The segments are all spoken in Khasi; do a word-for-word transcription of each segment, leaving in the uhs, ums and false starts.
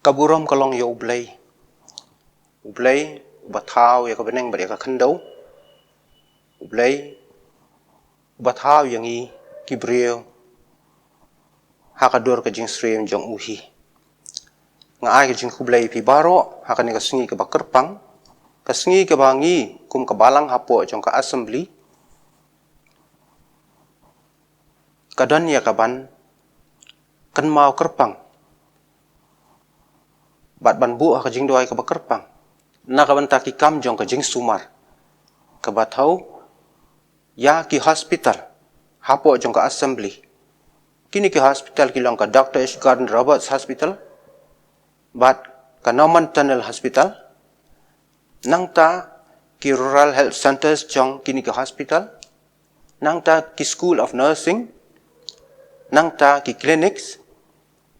Ka burom ka long ïa U Blei. U Blei, uba thaw ïa ka bneng bad ïa ka khyndew. U Blei, uba thaw ïa ngi ki briew ha ka dur ka jingsyriem jong u hi. Nga ai ka jingkhublei ïa phi baroh ha kane ka sngi kaba kyrpang, ka sngi kaba ngi kum ka balang hapoh jong ka assembly ka don ïa ka ban kynmaw kyrpang bad ban buh ha ka jingduwai kaba kyrpang na ka bynta ki kam jong ka jingsumar, kaba thaw ïa ki hospital hapoh jong ka assembly. Kine ki hospital ki long ka Dr H Gordon Roberts Hospital bad ka Norman Tunnel Hospital, nangta ki rural health centres jong kine ki hospital, nangta ki School of Nursing, nangta ki clinics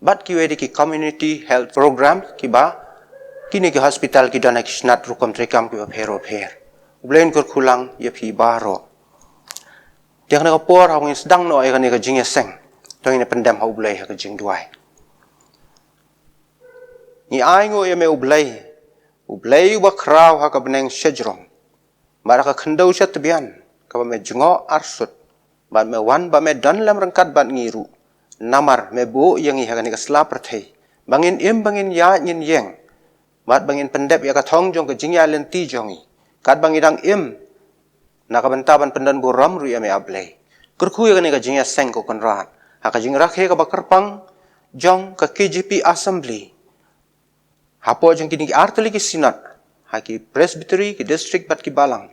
bad kiwei de ki community health program kiba kine ki hospital ki don ha ki shnat rukom treikam kiba pher bapher. U Blei un kyrkhu lang ïa phi baroh. Te ha kane ka por haba ngin sdang noh ïa kane ka jingïaseng, to ngin pyndem ha U Blei ha ka jingduwai. Ngi ainguh ïa me U Blei, U Blei uba khraw ha ka bneng shajrong bad ha ka khyndew shatbian, kaba me jngoh arsut bad me wan ba me don lem ryngkat bad ngi ruh. Namar me buh ïa ngi ha kane ka sla pyrthei ba ngin im, ba ngin ïaid, ngin ïeng bad ba ngin pyndep ïa ka thong jong ka jingïaid lynti jong ngi katba ngi dang im, na ka bynta ban pyndon burom ruh ïa me A Blei. Kyrkhu ïa kane ka jingïaseng, ko Kynrad, ha ka jingrakhe kaba kyrpang jong ka K J P Assembly hapoh jong kine ki artylli ki synod, ha ki presbytery, ki district bad ki balang.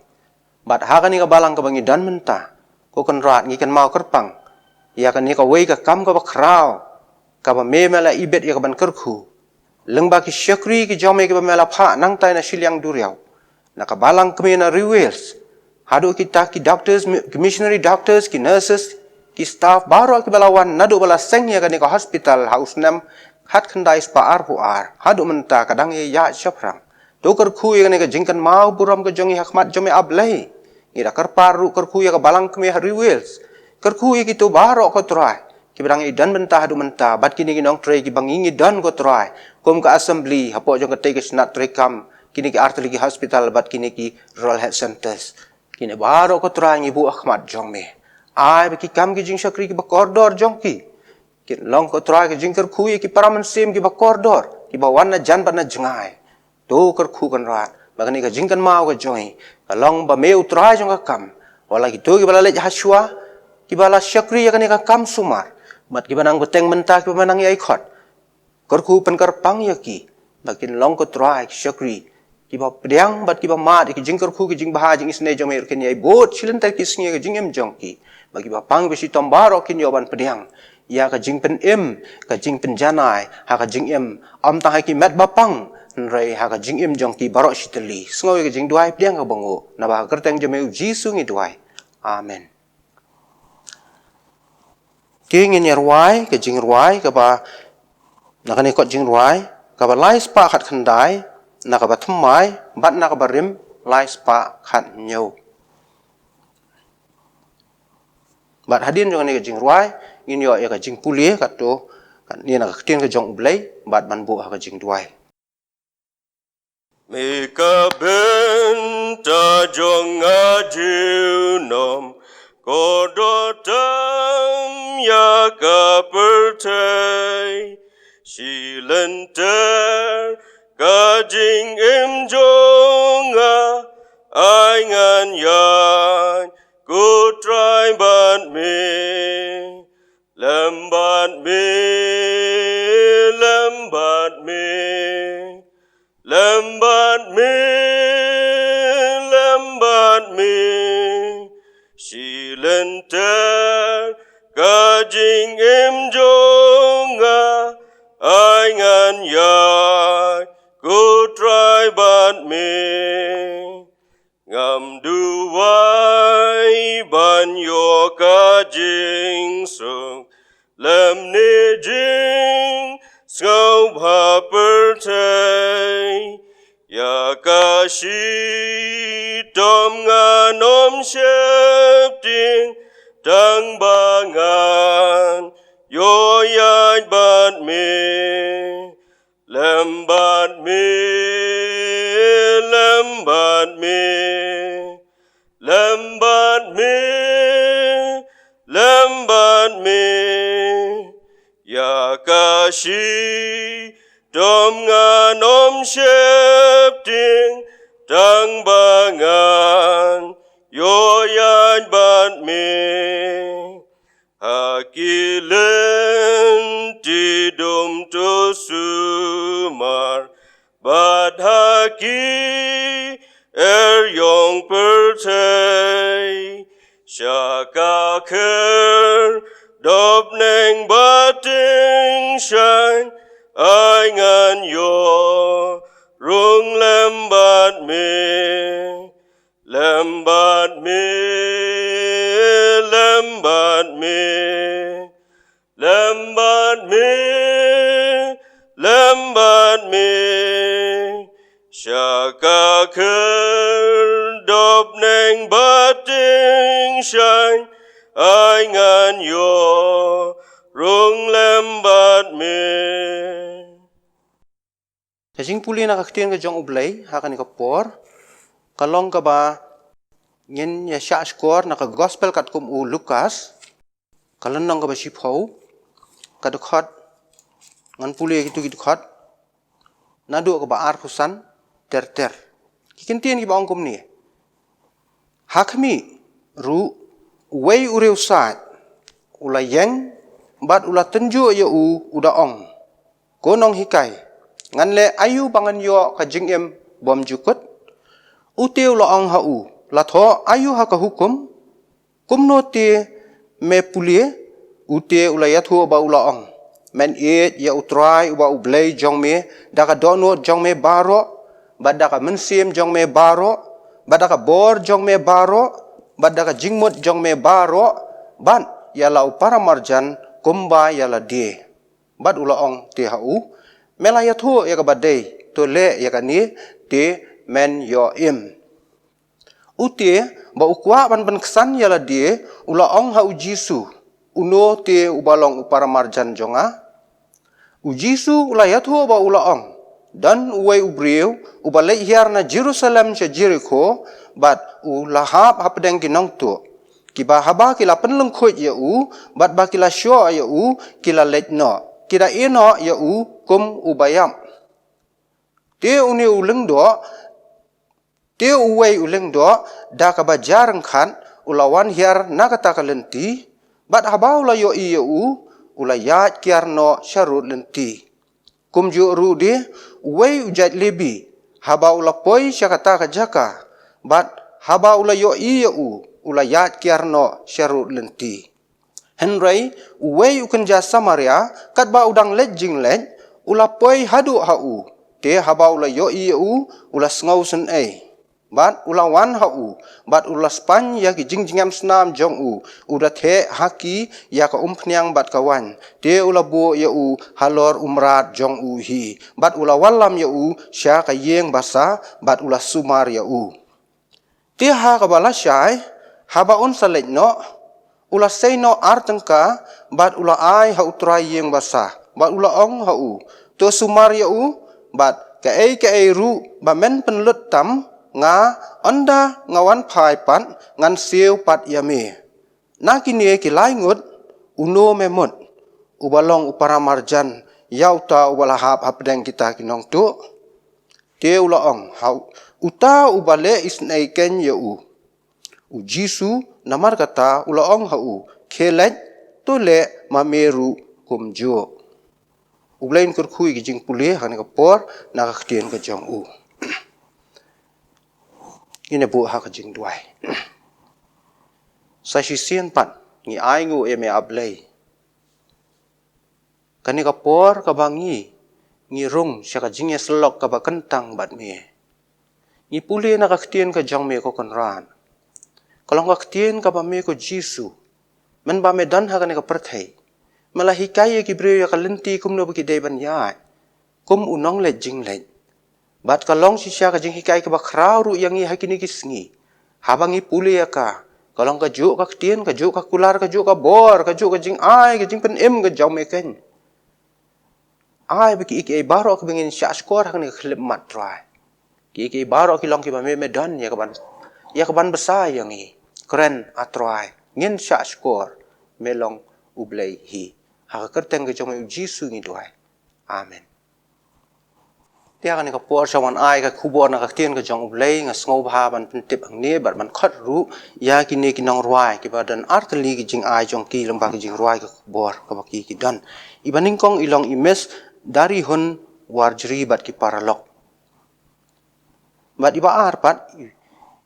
Bad ha kane ka balang kaba ngi don mynta, ko Kynrad, ngi kynmaw kyrpang ïa kane kawei ka kam kaba khraw kaba me, me la ibit ïa ka ban kyrkhu lyngba ki shakri ki jong me kiba me la phah nangtai na shiliang duriaw, na ka balang kmie na Ri Wales, haduh kita ki doctors, mi-, ki missionary doctors, ki nurses, ki staff baroh kiba la wan naduh ba la seng ïa kane ka hospital ha u snem khatkhyndai spah arphew ar haduh mynta ka dang ïaid shaphrang. To kyrkhu ïa kane ka jingkynmaw burom ka jong ngi ha khmat jong me A Blei. Ngi da kyrpad ruh, kyrkhu ïa ka balang kmie ha Ri Wales. Kyrkhu ïa kito baroh, ko Trai, kiba dang ïadon bynta haduh mynta bad kine ki nongtrei kiba ngi ngi don, ko Trai, kum ka assembly hapoh jong katei ka shnat treikam, kine ki artylli ki hospital bad kine ki rural health centres. Kine baroh, ko Trai, ngi buh ha khmat jong me. Ai ba ki kam ki jingshakri kiba kordor jong ki kin long, ko Trai, ka jingkyrkhu ïa ki para mynsiem kiba kordor, kiba wan na jan bad na jngai. To kyrkhu, Kynrad, ba kane ka jingkynmaw ka jong ngi ka long ba me u trai jong ka kam. Wat la kito kiba la leit ha shuwa, kiba la shakri ïa kane ka kam sumar, bad kiba nang bteng mynta, kiba me nang ïai khot, kyrkhu pynkyrpang ïa ki ba kin long, ko Trai, ki shakri kiba pdiang bad kiba mad ïa ki jingkyrkhu, ki jingbha jingisynei jong me ruh, kin ïai bud shilynter ki sngi ïa ka jingim jong ki. Bad kiba pang, kiba shitom baroh kin ïoh ban pdiang ïa ka jingpynim, ka jingpynjanai ha ka jingim, ym tang ha ki met ba pang, hynrei ha ka jingim jong ki baroh shi tylli. Sngew ïa ka jingduwai pdiang kaba nguh, naba ha ka kyrteng jong me, U Jisu, ngi duwai. Amen. Te ngin ïa rwai ka jingrwai kaba, na kane kot jingrwai kaba lai spah khatkhyndai, na kaba thymmai bad na kaba rim lai spah khathynñiew. Bad hadien jong kane ka jingrwai ngin ïoh ïa ka jingpule katto katne na ka ktien ka jong U Blei bad ban buh ha ka jingduwai. Me ka bynta jong nga junom, kordor tam ïa ka pyrthei. Shilynter ka jingim jong nga, ai ngan ïaid, ko Trai, bad me. Lem bad me, lem bad me, lem bad me, lem bad me. Shilynter ka jingim jong nga, ai ngan ïaid, ko Trai, bad me. Ngam duwai ban ïoh ka jingsuk, lymne jingsngewbha pyrthei. Ïa ka shitom ngan ym sheptieng, tang ba ngan ïoh ïaid bad me. Lem Lem bad me, lem bad me, lem bad me. Ïa ka shitom ngan ym sheptieng, tang ba ngan ïoh ïaid bad me. Ha ki lynti dum to sumar, bad ha ki eriong pyrthei. Sha ka khyrdop neng ba tyngshaiñ, ai ngan ïoh rung lem bad me. Lem bad me, lem bad me, lem bad me, lem bad me. Sha ka khyrdop neng ba tyngshaiñ, ai ngan ïoh rung lem bad me. Ka jingpule na ka ktien ka jong U Blei ha kane ka por ka long kaba ngin ïa shah shkor na ka gospel katkum u Lukas, ka lynnong kaba shiphew, ka dkhot, ngan pule kito ki dkhot naduh kaba arphew san ter ter. Ki kyntien kiba ong kumne: Ha khmih ruh, uwei u riewsaid u la ïeng bad u la tynjuh ïa u, u da ong, Ko nonghikai, ngan leh aïu ba ngan ïoh ka jingim bymjukut? U te u la ong ha u, La thoh aïu ha ka hukum? Kumno te me pule? U te u la ïathuh bad u la ong, Men ïeit ïa U Trai uba U Blei jong me da ka dohnud jong me baroh, bad da ka mynsiem jong me baroh, bad da ka bor jong me baroh, bad da ka jingmut jong me baroh, bad ïa la u paramarjan kumba ïa lade. Bad u la ong te ha u, Me la ïathuh ïa kaba dei, to leh ïa kane, te men ïoh im. U te, ba u kwah ban pynksan ïa lade, u la ong ha U Jisu, Uno te uba long u paramarjan jong nga? U Jisu u la ïathuh bad u la ong, Don uwei u briew uba leit hiar na Jerusalem sha Jerikho, bad u la hap hapdeng ki nongtuh, kiba haba ki la pynlyngkhuit ïa u, bad ba ki la shoh ïa u, ki la leit noh, ki da ïeh noh ïa u kum uba ïap. Te une u lyngdoh, te uwei u lyngdoh, da kaba jia ryngkhat, u la wan hiar na kata ka lynti, bad haba u la ïohi ïa u, u la ïaid kiar noh sharud lynti. Kumjuh ruh de, uwei u jait Lebi, haba u la poi sha kata ka jaka, bad haba u la ïohi ïa u, u la ïaid kiar noh sharud lynti. Hynrei uwei u kynja Samaria, katba u dang leit jingleit, u la poi haduh ha u, te haba u la ïohi ïa u, u la sngewsynei. Bad u la wan ha u, bad u la spaiñ ïa ki jingjngem snam jong u, u da theh ha ki ïa ka umphniang bad ka waiñ, te u la buh ïa u halor u mrad jong u hi, bad u la wallam ïa u sha ka ïing basa, bad u la sumar ïa u. Te ha kaba lashai, haba un sa leit noh, u la sei noh ar tyngka, bad u la ai ha u trai ïing basa, bad u la ong ha u, To sumar ïa u, bad kaei kaei ruh ba men pynlut tam, nga, ynda nga wan phai pat, ngan siew pat ïa me. Na kine ki lai ngut, uno me mut, uba long u paramarjan ïa uta uba la hap hapdeng kita ki nongtuh? Te u la ong ha u, Uta uba leh isynei kein ïa u. U Jisu namar kata u la ong ha u, Khie leit, to leh ma me ruh kumjuh. U Blei un kyrkhu ïa ki jingpule ha kane ka por na ka ktien ka jong u. Ngin ïa buh ha ka jingduwai. Sa shisien pat ngi ai nguh ïa me, A Blei, kane ka por kaba ngi, ngi rung sha ka jingïasyllok kaba kyntang bad me. Ngi pule na ka ktien ka jong me, ko Kynrad. Ka long ka ktien kaba me, ko Jisu, mynba me don ha kane ka pyrthei, me la hikai ïa ki briew ïa ka lynti kumno ba ki dei ban ïaid kum u nongleit jingleit. Bad ka long shisha ka jinghikai kaba khraw ruh ïa ngi ha kine ki sngi, haba ngi pule ïa ka. Ka long kajuh ka ktien, kajuh ka kular, kajuh ka bor, kajuh ka jingai, ka jingpynim ka jong me kein. Ai ba kiei kiei baroh kiba ngin shah shkor ha kane ka khyllipmat, Trai, kiei kiei baroh ki long kiba me me don ïa ka ban, ïa ka ban bsa ïa ngi. Kren, A Trai, ngin shah shkor, me long U Blei hi. Ha ka kyrteng ka jong me U Jisu ngi duwai. Amen. Te ha kane ka por sha wan ai ka khubor na ka ktien ka jong U Blei, nga sngewbha ban pyntip hangne bad ban khot ruh ïa kine ki nongrwai kiba don artylli ki jingai jong ki lyngba ki jingrwai ka khubor kaba ki ki don. Iba nyngkong i long i Miss Darihun Warjri bad ki paralok. Bad iba ar pat i,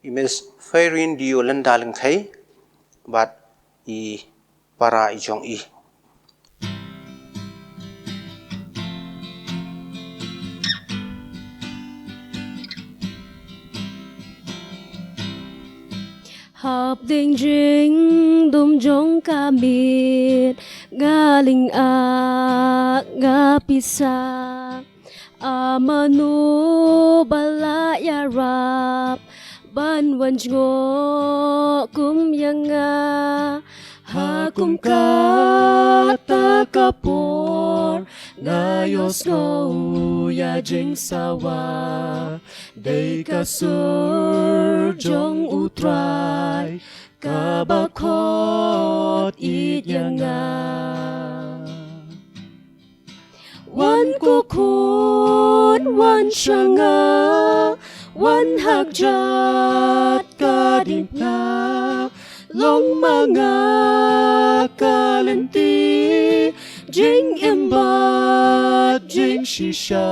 i Miss Fairin Dio Linda Lyngkhei bad i para i jong i. Hapdeng jingdum jong ka miet, nga lyngngoh, nga pisa. A mano ba la ïarap ban wan jngoh kum ïa nga. Ha kum kata ka por nga ïohsngew ïa jingsawa. Dei ka sur jong U Trai kaba khot ïeit ïa nga. Wan ko khun, wan sha nga, wan ha kjat ka diengphna. Long ma nga ka lynti jingim bad jingshisha.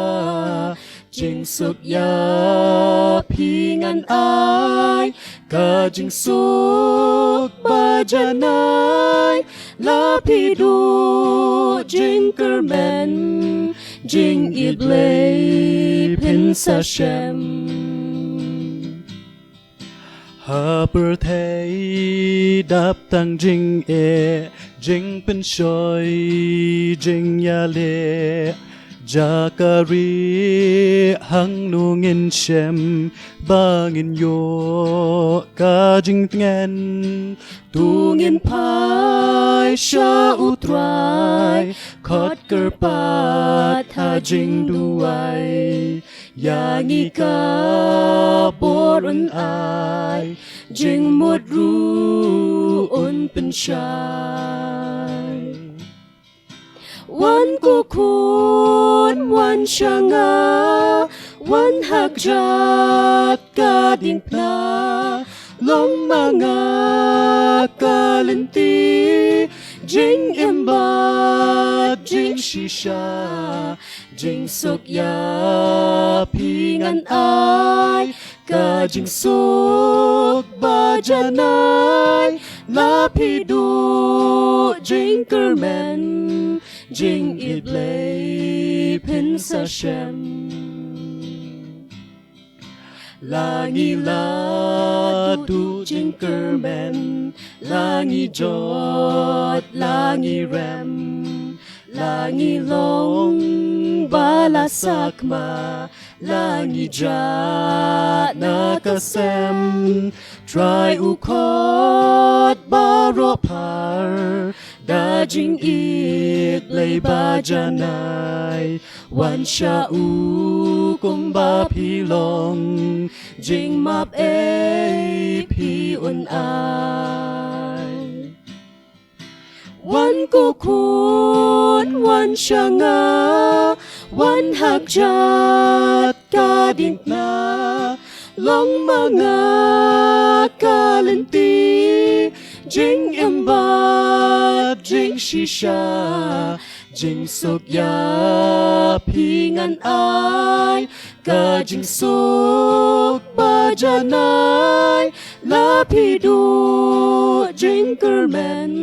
Jingsuk ïa phi ngan ai ka jingsuk ba janai. La phi duh jingkyrmen, jingïeit Blei phin sa shem. Ha pyrthei dap tang jingeh, jingpynshoi, jingïaleh. Jaka rieh hangno ngin shem ba ngin ïoh ka jingtngen. To ngin phai sha U Trai, khot kyrpad ha jingduwai. Ïa ngi ka bor un ai, jingmut ruh un pynshai. Wan ko khun, wan sha nga, wan ha kjat ka diengphna. Long ma nga ka lynti jingim bad jingshisha. Jingsuk ïa phi ngan ai ka jingsuk ba janai. La phi duh jingkyrmen, jingïeit Blei phin sa shem. La ngi la duh jingkyrmen, la ngi jot, la ngi rem, la ngi long ba la sakma, la ngi jah na ka sem. Trai u khot baroh phar da jingïeit Blei ba janai. Wan sha u kumba phi long, jingmap ei phi un ai. Wan ko khun, wan sha nga, wan ha kjat ka diengphna. Long ma nga ka lynti jingim bad jingshisha. Jingsuk ïa phi ngan ai ka jingsuk ba janai. La phi duh jingkyrmen,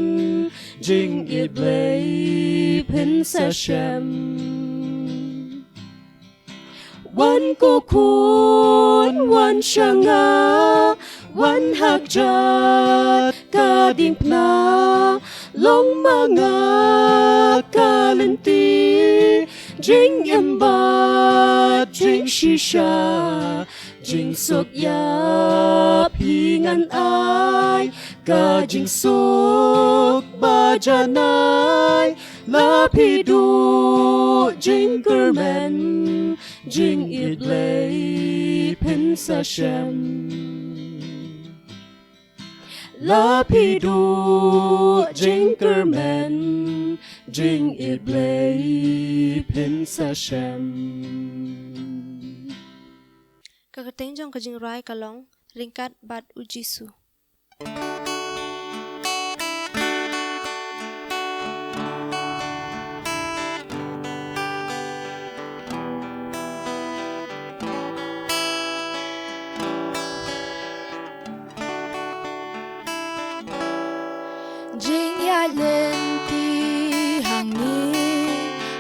jingïeit Blei phin sa shem. Wan ko khun, wan sha nga, wan ha kjat ka diengphna. Long ma nga ka lynti jingim bad jingshisha. Jingsuk ïa phi ngan ai ka jingsuk ba janai. La phi duh jingkyrmen, jingïeit Blei phin sa shem. La phi duh jingkyrmen, jingïeit Blei phin sa shem. Ka kyrteng jong ka jingrwai ka long Ryngkat bad U Jisu. Jingïaid lynti hangne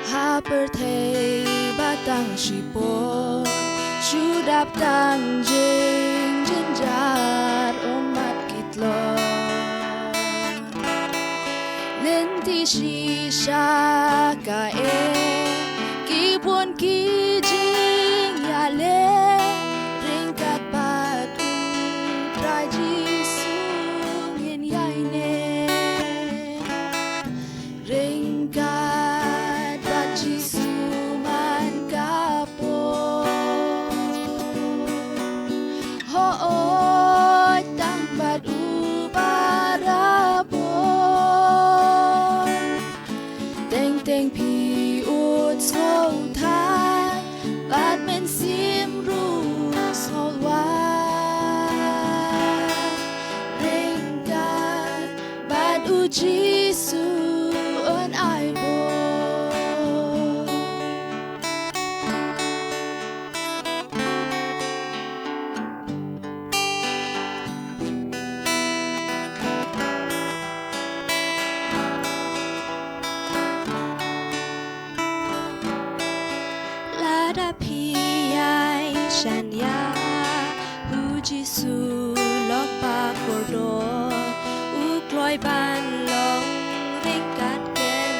ha pyrthei ba tang shipor, shu dap tang jingjynjar ummat ki tlot. Lynti shisha ka em, ki bun ki jingïaleh, ryngkat bad U Trai Jisu ngin ïaineh. Ryngkat bad Jisu man ka por. Hooid, tang bad U barabor. Teng teng phi ud sngewthuh bad mynsiem ruh sngewlwar. Ryngkat bad U Jisu un ai bor. Lada phi ïai shaniah, U Jisu lok ba kordor, u kloi ban long ryngkat ken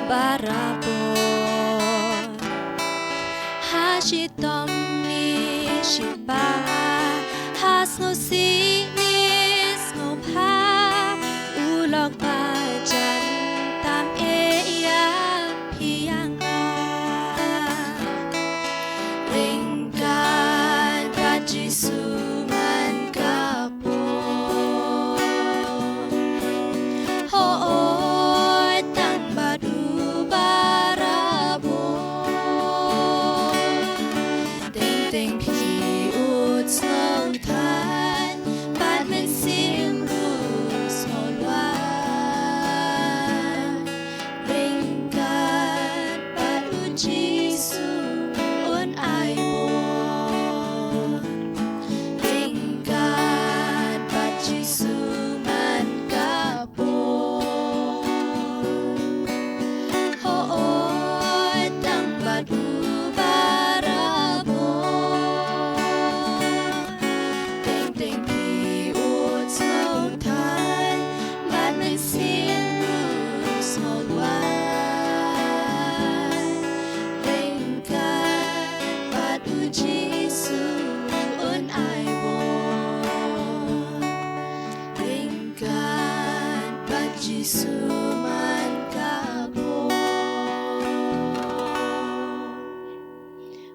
barabor. Ha shitom ne shiba, ha sngewsih ne sngewbha, u lok ba jan tam eh ïa phi ïa nga. Ryngkat bad Jisu man ka por. Hooid, tang bad U barabor. Teng teng phi ud sngewthuh bad mynsiem ruh sngewlwar. Ryngkat bad U Jisu un ai bor. Ryngkat bad Jisu man ka por. Hooid, tang bad U barabor. Teng teng phi ud sngewthuh bad mynsiem ruh sngewlwar. Ryngkat bad U Jisu un ai bor. Ryngkat bad Jisu man ka por.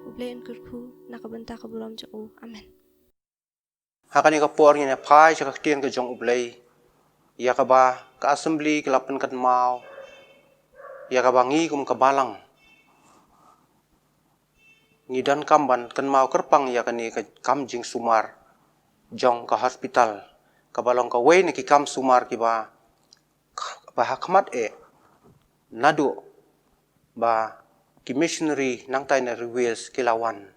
U Blei un kyrkhu na ka bynta ka burom jong u. Amen. Ha kane ka por ngin ïa phai sha ka ktien ka jong U Blei, ïa kaba ka assembly ka la pynkynmaw, ïa kaba ngi kum ka balang ngi donkam ban kynmaw kyrpang ïa kane ka kam jingsumar jong ka hospital, kaba long kawei na ki kam sumar kiba, ba ha khmat eh naduh ba ki missionary nangtai na ri Wales ki la wan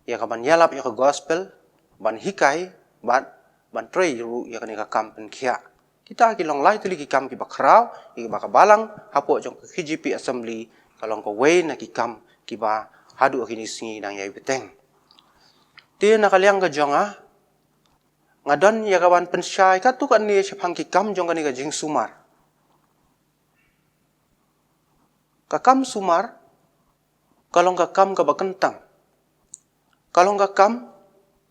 ïa ka ban ïalap ïa ka gospel, ban hikai, bad ban trei ruh ïa kane ka kam pynkhiah. Kita ki long lai tylli ki kam kiba khraw ïa kiba ka balang hapoh jong ka K J P assembly ka long kawei na ki kam kiba haduh kine sngi nang ïai bteng. Te na ka liang ka jong nga, nga don ïa ka ban pynshai katto katne shaphang ki kam jong kane ka jingsumar. Ka kam sumar ka long ka kam kaba kyntang. Ka long ka kam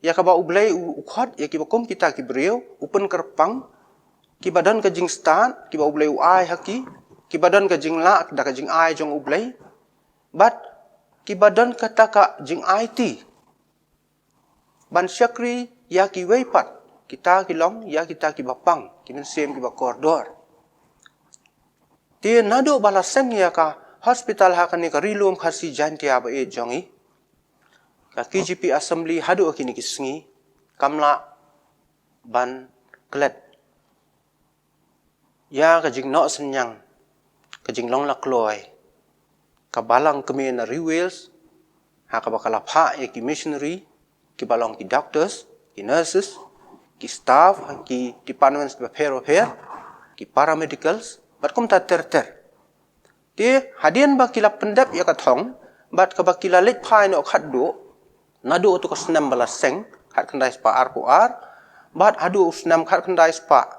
ïa kaba U Blei u, u khot ïa kiba kum kita ki briew, u pynkyrpang, kiba don ka jingstad, kiba U Blei u ai ha ki, kiba don ka jinglah da ka jingai jong U Blei, bad kiba don kata ka jingaiti ban shakri ïa kiwei pat, kita ki long ïa kita kiba pang, ki mynsiem kiba kordor. Te naduh ba la seng ïa ka hospital ha kane ka Ri Lum Khasi Jaintia ba ïeit jong ngi, ka K J P Assembly haduh kine ki sngi kam lah ban klet ïa ka jingnoh synñiang, ka jinglong lakloi ka Balang Khmer na Ri Wales, ha kaba ka la phah ïa ki missionary, kiba long ki doctors, ki nurses, ki staff, ki departments bapher bapher, ki paramedicals, bad kumta ter ter. Te hadien ba ki la pyndep ïa ka thong, bad kaba ki la leit phai noh khatduh, naduh tu ka snem ba la seng, khatkhyndai spah arphew ar, bad haduh u snem khatkhyndai spah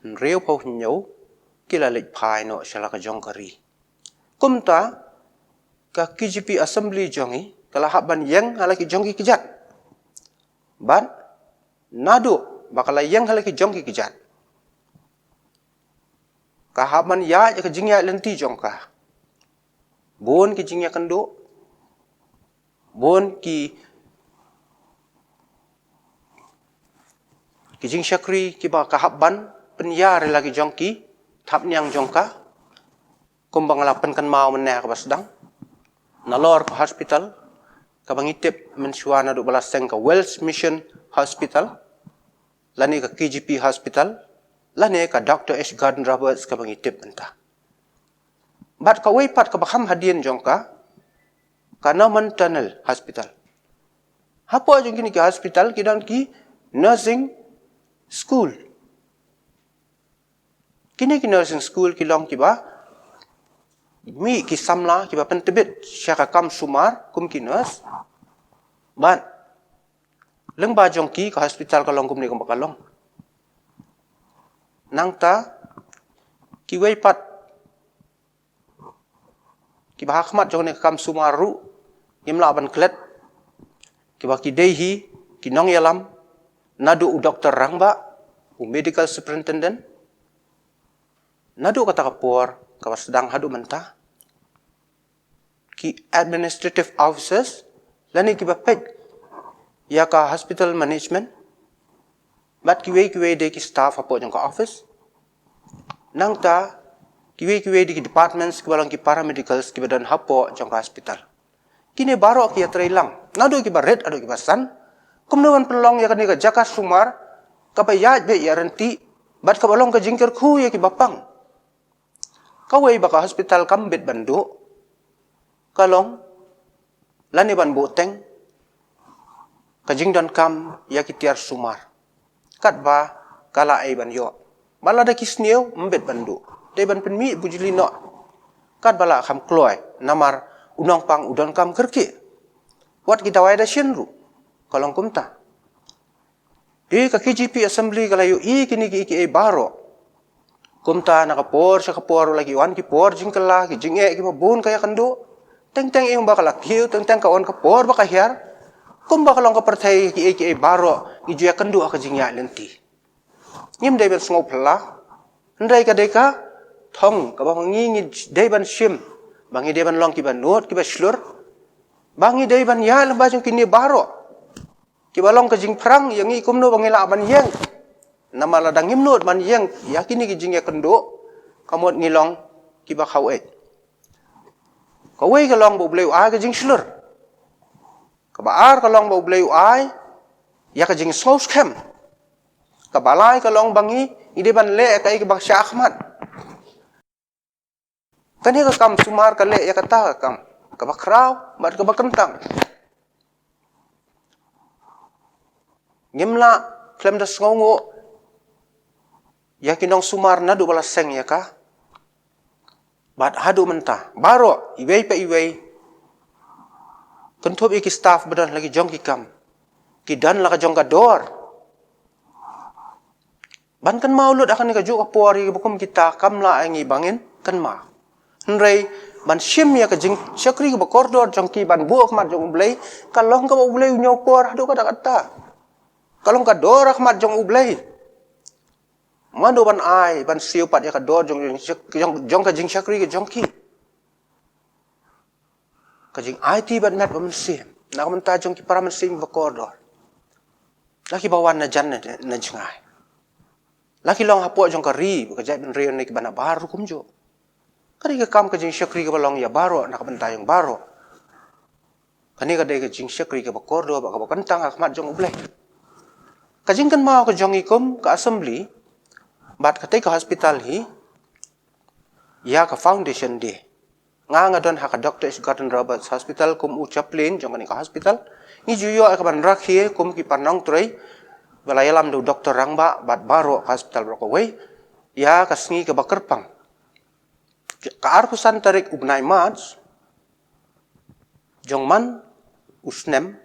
hynriewphew hynñiew, ki la leit phai noh sha la ka jong ka ri. Kumta, ka K J P Assembly jong ngi, ka la hap ban ïeng ha la ki jong ki kjat. Bad, naduh ba ka la ïeng ha la ki jong ki kjat, ka hap ban ïaid ïa ka jingïaid lynti jong ka. Bun ki jingïakynduh, bun ki, ki jingshakri kiba ka hap ban pynïar ïa la ki jong ki thapniang jong ka. Kumba nga la pynkynmaw mynne ha kaba sdang, nalor ka hospital, kaba ngi tip mynshuwa naduh ba la seng, ka Wells Mission Hospital, lane ka K J P Hospital, lane ka Doctor H Gordon Roberts kaba ngi tip mynta. Bad kawei pat kaba kham hadien jong ka, ka Norman Tunnel Hospital. Hapoh jong kine ki hospital ki don ki nursing school. Kine ki nursing school ki long kiba mih ki samla kiba pyntbit sha ka kam sumar kum ki nurse. Bad lyngba jong ki, ka hospital ka long kumne kumba ka long. Nangta, kiwei pat kiba ha khmat jong kane ka kam sumar ruh, ngim lah ban klet, kiba ki dei hi ki nongïalam, naduh u doktor rangbah, u medical superintendent, naduh kata ka por kaba sdang haduh mynta, ki administrative officers, lane kiba peit ïa ka hospital management, bad kiwei kiwei de ki staff hapoh jong ka office. Nangta, kiwei kiwei de ki departments kiba long ki paramedicals kiba don hapoh jong ka hospital. Kine baroh ki ïatreilang, naduh kiba rit haduh kiba san, kumno ban pynlong ïa kane ka jaka sumar kaba ïaid beit ïaryntih, bad kaba long ka jingkyrkhu ïa kiba pang. Kawei ba ka hospital kam bit ban duh, ka long lane ban buhteng ka jingdonkam ïa ki tiar sumar. Katba ka la ei ban ïoh. Ba lada ki sniew, ym bit ban duh. Dei ban pynmih bujli noh. Katba la kham kloi, namar u nongpang u donkam kyrkieh. Wat ki dawai dashin ruh, ka long kumta. Te ka K J P Assembly ka la ïohi kine kiei kiei baroh. Kumta na ka por sha ka por la ki wan ki por jingkylla, ki jingeh kiba bun ka ïakynduh. Teng teng ïa ba ka la kiew, teng teng ka wan ka por ba ka hiar. Kumba ka long ka pyrthei, kiei kiei baroh ngi ju ïakynduh ha ka jingïaid lynti. Ngim dei ban sngew phylla. Hynrei ka dei ka thong kaba ngi, ngi dei ban shim, ba ngi dei ban long kiba nud kiba shlur, ba ngi dei ban ïaid lyngba jong kine baroh. Kiba long ka jingpyrshang ïa ngi kumno ba ngi lah ban ïeng. Namar lada ngim nud ban ïeng ïa kine ki jingïakynduh, ka mut ngi long kiba khaw eh. Kawei ka long ba U Blei u ai ka jingshlur. Kaba ar ka long ba U Blei u ai ïa ka jingsngew skhem. Kaba lai ka long ba ngi, ngi dei ban leh ïa kaei kaba shah khmat. Kane ka kam sumar ka leh ïa kata ka kam kaba khraw bad kaba kyntang. Ngim lah khlem da sngewnguh ïa ki nongsumar naduh ba la seng ïa ka bad haduh mynta. Baroh, iwei pa iwei, kynthup ïa ki staff ba don la ki jong ki kam, ki don la ka jong ka dor. Ban kynmaw lut ha kane kajuh ka por ïa kiba kum kita kam lah ïa ngi ba ngin kynmaw. Hynrei ban shim ïa ka jingshakri kaba kordor jong ki, ban buh ha khmat jong U Blei, ka long kaba U Blei u ñiewkor haduh katta katta. Ka long ka dor ha khmat jong U Blei. Mano ban ai, ban siew pat ïa ka dor jong, jong, jong, jong ka jingshakri ka jong ki. Ka jingaiti bad met bad mynsiem na ka bynta jong ki para mynsiem ba kordor. La ki ba wan na jan na, na jngai. La ki long hapoh jong ka ri, ka jaitbynriew ne ki ba nabar ruh kumjuh. Ka dei ka kam ka jingshakri kaba long ïa baroh na ka bynta jong baroh. Kane ka dei ka jingshakri kaba kordor bad kaba kyntang ha khmat jong U Blei. Ka jingkynmaw ka jong ngi kum ka assembly bad katei ka hospital hi ïa ka foundation day. Nga, nga don ha ka Doctor H Gordon Roberts Hospital kum u chaplain jong kane ka hospital. Ngi ju ïoh ïa ka ban rakhe kum ki para nongtrei ba la ïalam da u Doctor Rangbah bad baroh ka hospital baroh kawei ïa ka sngi kaba kyrpang. Ka arphew san tarik u bnai March jong man u snem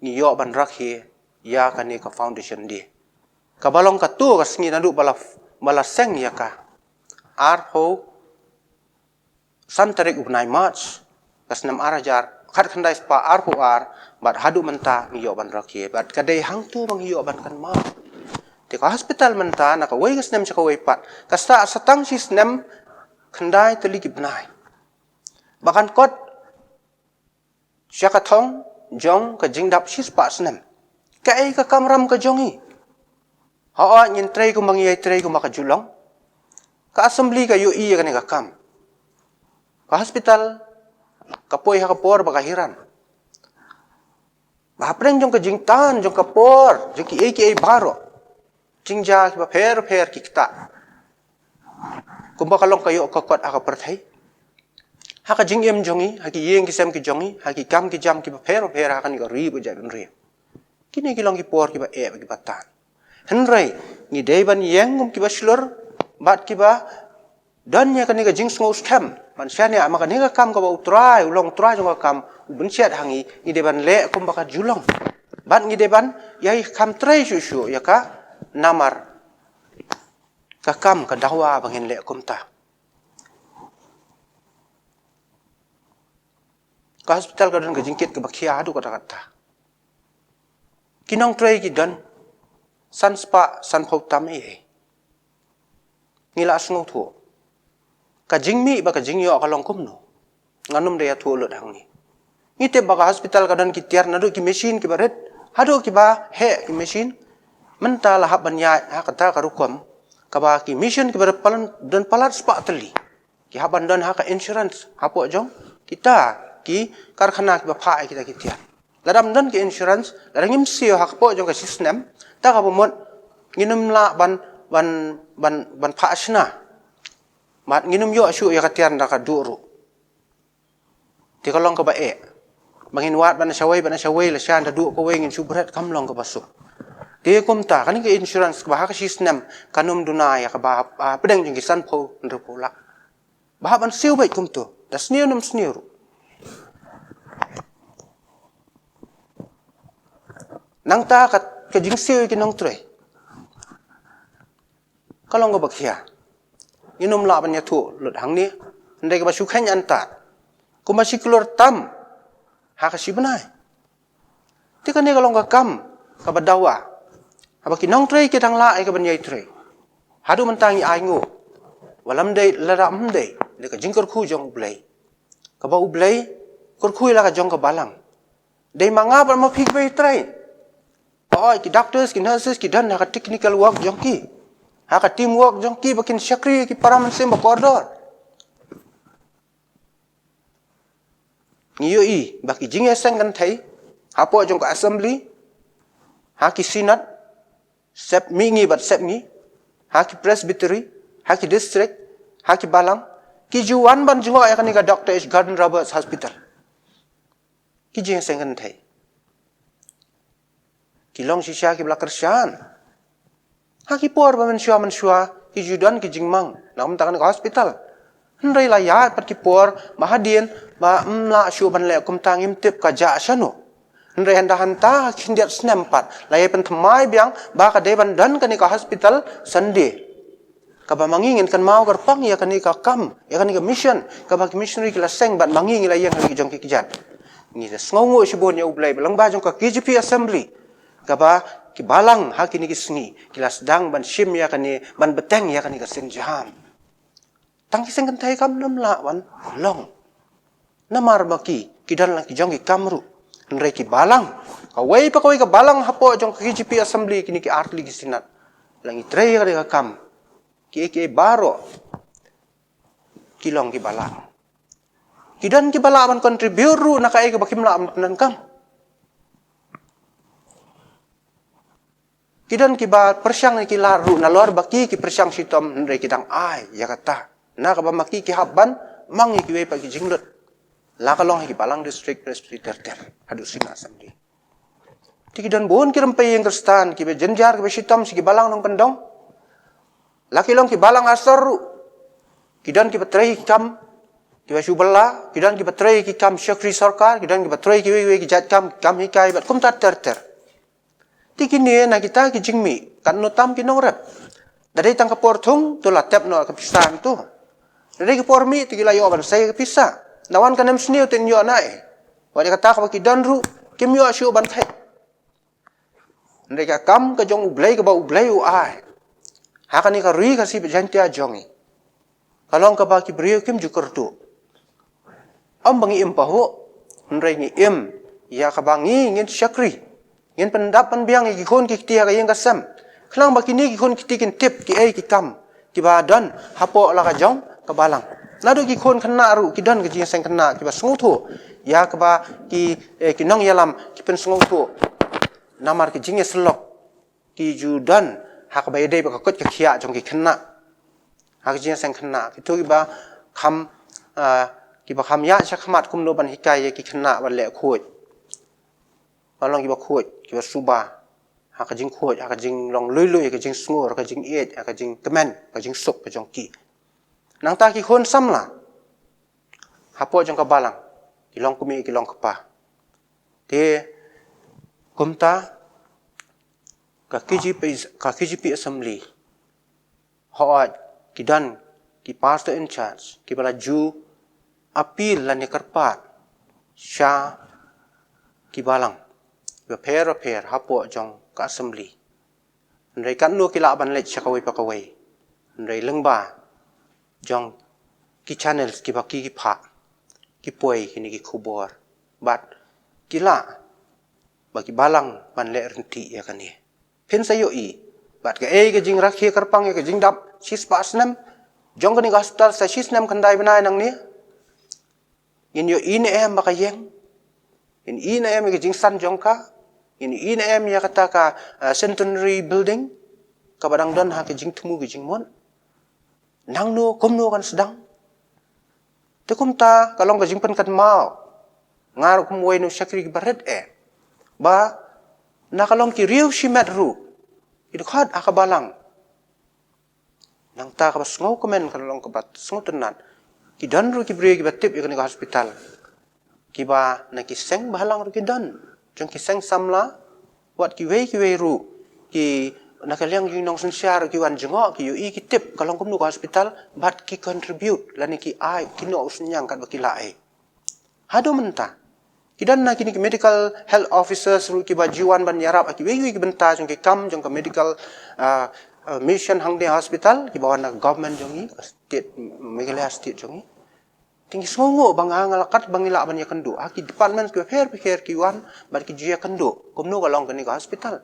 ngi ïoh ban rakhe ïa kane ka foundation day. Kaba long katto ka sngi naduh ba la, ba la seng ïa ka. Arphew san tarik u bnai March ka snem ar hajar khatkhyndai spah arphew ar bad haduh mynta ngi ïoh ban rakhe bad ka dei hangto ba ngi ïoh ban kynmaw. Te ka hospital mynta na kawei ka snem sha kawei pat ka sah sa tang shi snem khyndai tylli ki bnai. Ba kan kot sha ka thong jong ka jingdap shispah snem. Kaei ka kamram ka jong ngi? Hooid, ngin trei kumba ngi ïai trei kumba ka ju long. Ka assembly ka ïohi ïa kane ka kam. Ka hospital ka poi ha ka por ba ka hiran. Ba hapdeng jong ka jingtan jong ka por jong kiei kiei baroh, jingjia kiba pher pher ki ktah. Kumba ka long ka ïoh ka kot ha ka pyrthei, ha ka jingim jong ngi, ha ki ïing ki sem ki jong ngi, ha ki kam ki jam kiba pher pher ha kane ka ri ba jaitbynriew. Kine ki long ki por kiba eh bad kiba tan. Hynrei ngi dei ban ïeng kum kiba shlur bad kiba don ïa kane ka jingsngewskhem ban shaniah ma kane ka kam kaba U Trai, U long U Trai jong ka kam, u pynshad ha ngi, ngi dei ban leh kumba ka ju long. Bad ngi dei ban ïai kham trei shuh shuh ïa ka, namar ka kam ka dawa ba ngin leh kumta. Ka hospital ka don ka jingkit kaba khia haduh katta katta. Ki nongtrei ki don san spah sanphew tam ei ei. Ngi la sngewthuh. Ka jingmih bad ka jingïoh ka long kumno? Ngan ym da ïathuh lut hangne. Ngi tip ba ka hospital ka don ki tiar naduh ki machine kiba rit haduh kiba heh ki machine. Mynta la hap ban ïaid ha kata ka rukom kaba ki machine kiba rit palat, don palat spah tylli. Ki hap ban don ha ka insurance hapoh jong kita ki karkhana kiba phah ïa kita ki tiar. Lada ym don ka insurance, lada ngim siew hapoh jong ka shi snem, ta kaba mut ngin ym lah ban, ban, ban, ban phah shna. Bad ngin ym ïoh shuh ïa ka tiar da ka duh ruh. Te ka long kaba eh ba ngin wad bad na shawei bad na shawei, lashai da duh kawei ngin shu bret, kam long kaba suk. Te kumta kane ka insurance kaba ha ka shi snem kan ym duna ïa kaba, ah, hapdeng jong ki sanphew hynriewphew lak. Ba hap ban siew beit kumto, da sniew ne ym sniew ruh. Nangta ka, ka jingsiew ïa ki nongtrei ka long kaba khia. Ngin ym lah ban ïathuh lut hangne, hynrei kaba shu kheiñ antad, kumba shi klur tam ha ka shi bnai. Te kane ka long ka kam kaba dawa. Haba ki nongtrei ki dang lah ïa ka ban ïai trei, haduh mynta ngi ainguh. Wat lada ym dei, lada ym dei da ka jingkyrkhu jong U Blei, kaba U Blei kyrkhu ïa la ka jong ka balang. Dei ma nga bad ma phi kiba ïai trei. Hooid, ki doctors, ki nurses ki don ha ka technical work jong ki, ha ka team work jong ki ba kin shakri ïa ki para mynsiem ba kordor. Ngi ïohi ba ki jingïaseng kynthei hapoh jong ka assembly, ha ki synod, sep mihngi bad sep ngi, ha ki presbytery, ha ki district, ha ki balang, ki ju wan ban jngoh ïa kane ka Doctor H Gordon Roberts Hospital. Ki jingïaseng kynthei ki long shisha kiba la kyrshan. Ha ki por ba mynshuwa mynshuwa ki ju don ki jingmang na ka bynta kane ka hospital. Hynrei la ïaid pat ki por ba hadien ba ym lah shuh ban leh kumta, ngim tip ka jah shano. Hynrei hynda hangta ha ki khyndiat snem pat la ïai pynthymmai biang ba ka dei ban don kane ka hospital Sunday. Kaba ma ngi ngin kynmaw kyrpang ïa kane ka kam, ïa kane ka mission kaba ki missionary ki la seng bad ma ngi ngi la ïeng ha ki jong ki kjat. Ngi la sngewnguh shibun ïa U Blei ba lyngba jong ka K J P Assembly, kaba Ki balang ha kine ki sngi ki la sdang ban shim ïa kane, ban bteng ïa kane ka sienjam. Tang ki seng kynthei kam nym lah ban long. Namar ba ki, ki don la ki jong ki kam ruh. Hynrei ki balang, kawei pa kawei ka balang hapoh jong ka K J P Assembly, kine ki artylli ki Senate, la ngi trei ïa ka kam. Ki, ki baroh ki long ki balang. Ki don ki ba lah ban contribute ruh na kaei kaba kim lah ban pyndonkam. Ki don ki ba pyrshang ki lad ruh, nalor ba ki, ki pyrshang shitom, hynrei ki dang ai ïa kata. Na kaba ma ki, ki hap ban mang ïa kiwei pat ki jinglut. La ka long ha ki balang district, presbytery ter ter, haduh Synod Assembly. Te ki don bun ki rympei ïing Khristan kiba jynjar, kiba shitom sha ki balang nongkyndong. La ki long ki balang asor ruh. Ki don kiba trei ki kam kiba shu bylla, ki don kiba trei ki kam shakri sorkar, ki don kiba trei kiwei kiwei ki jait kam, kam hikai bad kumta ter ter. Te kine na kita ki jingmih, katno tam ki nongrep. Da dei tang ka por thung, to la tep noh ka pisa to. Da dei ka por mih, te ki la ïoh ban sei ka pisa. Da wan ka nem sniew, te ïoh na ei. Wat ïa kata kaba ki don ruh, kim ïoh shuh ban thait. Hynrei ka kam ka jong U Blei kaba U Blei u ai ha kane ka ri Khasi Jaiñtia jong ngi, ka long kaba ki briew kim ju kyrduh. Ym ba ngi im pahuh, hynrei ngi im ïa kaba ngi ngin shakri, ngin pyndap pynbiang ïa ki khun ki kti ha ka ïing ka sem. Khnang ba kine ki khun ki kti kin tip kiei ki kam kiba don hapoh la ka jong ka balang. Naduh ki khun khynnah ruh ki don ka jingseng khynnah kiba sngewthuh ïa kaba ki, eh, ki nongïalam ki pynsngewthuh. Namar ki jingïasyllok ki ju don ha kaba ïadei bad ka koit ka khiah jong ki khynnah. Ha ka jingseng khynnah, kito kiba kham, ah, kiba kham ïaid shakhmat kumno ban hikai ïa ki khynnah ban leh khuid. Ban long kiba khuid, kiba suba ha ka jingkhuid, ha ka jinglong lui lui, ha ka jingsngur, ha ka jingïeit, ha ka jingkmen, ha ka jingsuk ka jong ki. Nangta ki khun samla hapoh jong ka balang ki long kmie, ki long kpa. Te kumta ka K J P, ka K J P Assembly, hooid ki don ki pastor in charge kiba la ju appeal lane kyrpad sha ki balang bapher bapher hapoh jong ka Assembly. Hynrei katno ki lah ban leit sha kawei pa kawei. Hynrei lyngba jong ki channels kiba ki, ki phah, ki poi kine ki khubor. Bad ki lah ba ki balang ban leh ryntih ïa kane. Phin sa ïohi bad kaei ka jingrakhe kyrpang ïa ka jingdap shispah snem jong kane ka hospital, sa shi snem khyndai bnai nangne. Ngin ïohi ne em ba ka ïeng? Ngin ïohi ne em ïa ka jingsan jong ka? Ngin ïohi ne em ïa kata ka, ah, Centenary Building kaba dang don ha ka jingthmu ka jingmut? Nangno, kumno kan sdang? Te kumta ka long ka jingpynkynmaw, nga ruh kum uwei na u shakri kiba rit eh, ba na ka long ki riew shimet ruh, ki dkhot ha ka balang. Nangta kaba sngewkmen, ka long kaba sngewtynnat, ki don ruh ki briew kiba tip ïa kane ka hospital, kiba na ki seng balang ruh ki don, jong ki seng samla, wat kiwei kiwei ruh, ki na ka liang jong ki nongsynshar ruh ki wan jngoh, ki ïohi, ki tip ka long kumno ka hospital, bad ki contribute lane ki ai, ki noh u synñiang katba ki lah ei. Haduh mynta ki don na kine ki medical health officers ruh kiba ju wan ban ïarap ha kiwei kiwei ki bynta jong ki kam jong ka medical, ah, ah, mission hangne hospital, kiba wan na ka government jong ngi, ka state, Meghalaya state jong ngi. Te ngi sngewnguh ba nga, nga la kat ba ngi lah ban ïakynduh ha ki department kiba pher pher, ki wan bad ki ju ïakynduh kumno ka long kane ka hospital.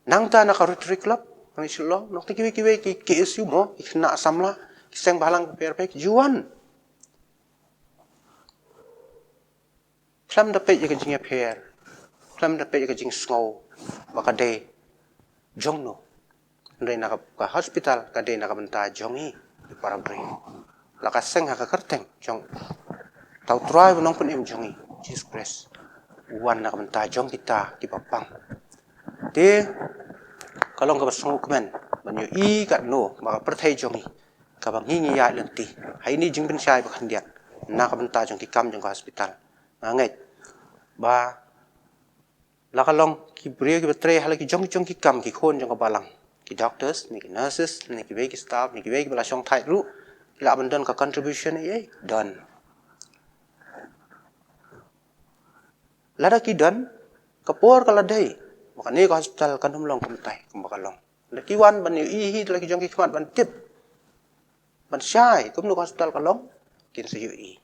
Nangta na ka Rotary Club, nang Shillong, nangta kiwei kiwei ki K S U mo, ki khynnah samla, ki seng balang kiba pher pher ki ju wan. Khlem da peit ïa ka jingïapher, khlem da peit ïa ka jingsngew ba ka dei jong no. Hynrei na ka, ka hospital ka dei na ka bynta jong ngi, ki para briew. La ka seng ha ka kyrteng jong uta u Trai u Nongpynim jong ngi, Jisu Khrist, u wan na ka bynta jong kita kiba pang. Te ka long kaba sngewkmen ban ïohi katno ba ka pyrthei jong ngi, kaba ngi ngi ïaid lynti ha ine i jingpynshai ba khyndiat na ka bynta jong ki kam jong ka hospital. Nga ngeit ba la ka long ki briew kiba trei ha la ki jong ki jong ki kam, ki khun jong ka balang, ki doctors ne ki nurses ne kiwei ki staff ne kiwei kiba la shong thait ruh, ki lah ban don ka contribution ei ei, don. Lada ki don, Ka por ka la dei ba kane ka hospital kan ym long kumtai kumba ka long. Da ki wan ban ïohi hi da la ki jong ki khmat ban tip, ban shai kumno ka hospital ka long, kin sa ïohi.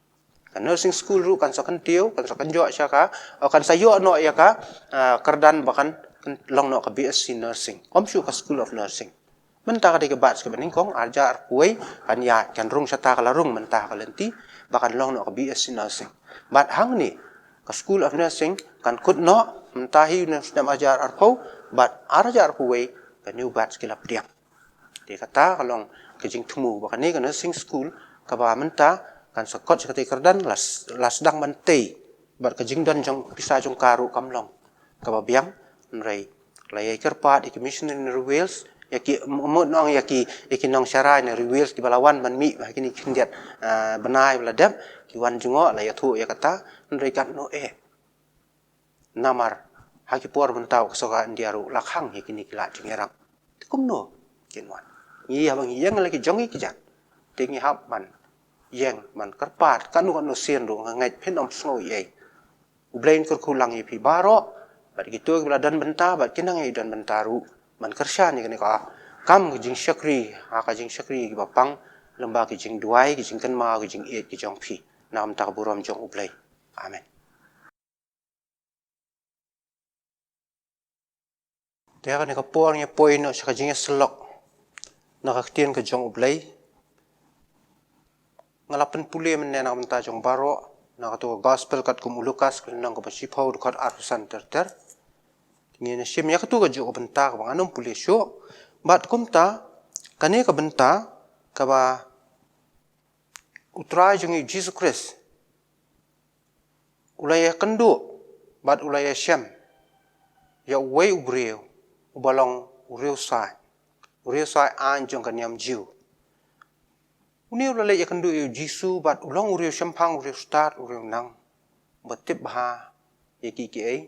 Ka nursing school ruh kan sa kyntiew, kan sa kynjoh sha ka, o kan sa ïoh noh ïa ka, ah, kyrdan ba kan, kan long noh ka B S C nursing. Ym shuh ka School of Nursing. Mynta ka dei ka batch kaba nyngkong, ar hajar arphew wei, kan ïaid, kan rung shata ka la rung mynta ka lynti ba kan long noh ka B S C nursing. Bad hangne ka School of Nursing kan kut noh mynta hi u snem ar hajar arphew, bad ar hajar arphew wei ka new batch ki la pdiang. Te kata ka long ka jingthmu ba kane ka nursing school kaba mynta kan sa kot sha katei ka kyrdan la, la sdang ban tei. Bad ka jingdon jong pisa jong ka ruh kam long kaba biang, hynrei la ïai kyrpad ïa ki missionary na ri Wales, ïa ki, mut nong ïa ki, ïa ki nongsharai na ri Wales kiba la wan ban mih ha kine ki khyndiat, ah, bnai ba la dep, ki wan jngoh, la ïathuh ïa kata, hynrei katno eh. Namar ha ki por mynta ka sorkar India ruh la khang ïa kine ki lad jingïarap. Te kumno kin wan? Ngi haba ngi ïeng la ki jong ngi ki jait, te ngi hap ban ïeng ban kyrpad, katno katno sien ruh nga ngeit phin ym sngew ei ei. U Blei un kyrkhu lang ïa phi baroh, bad kito kiba la don bynta, bad ki nang ïai don bynta ruh, ban kyrshan ïa kane ka kam ka jingshakri, ha ka jingshakri kiba pang, lyngba ki jingduwai, ki jingkynmaw, ki jingïeit ki jong phi. Na ka bynta ka burom jong U Blei. Amen. Te ha kane ka por ngi poi noh sha ka jingïasyllok na ka ktien ka jong U Blei. Nga la pynpule mynne na ka bynta jong baroh na katu ka gospel katkum u Lukas, ka lynnong kaba shiphew, dkhot arphew san ter ter. Ngin ïa shim ïa katu kajuh ka bynta kaba ngan ym pule shuh. Bad kumta, kane ka bynta kaba U Trai jong ngi Jisu Khrist u la ïakynduh bad u la ïashem ïa uwei u briew uba long u riewsaid, u riewsaid aiñ jong ka niam Jiw. Une u la leit ïakynduh ïa u Jisu bad u long u riewshemphang, u riewstad, u riewnang uba tip bha ïa ki ki ei.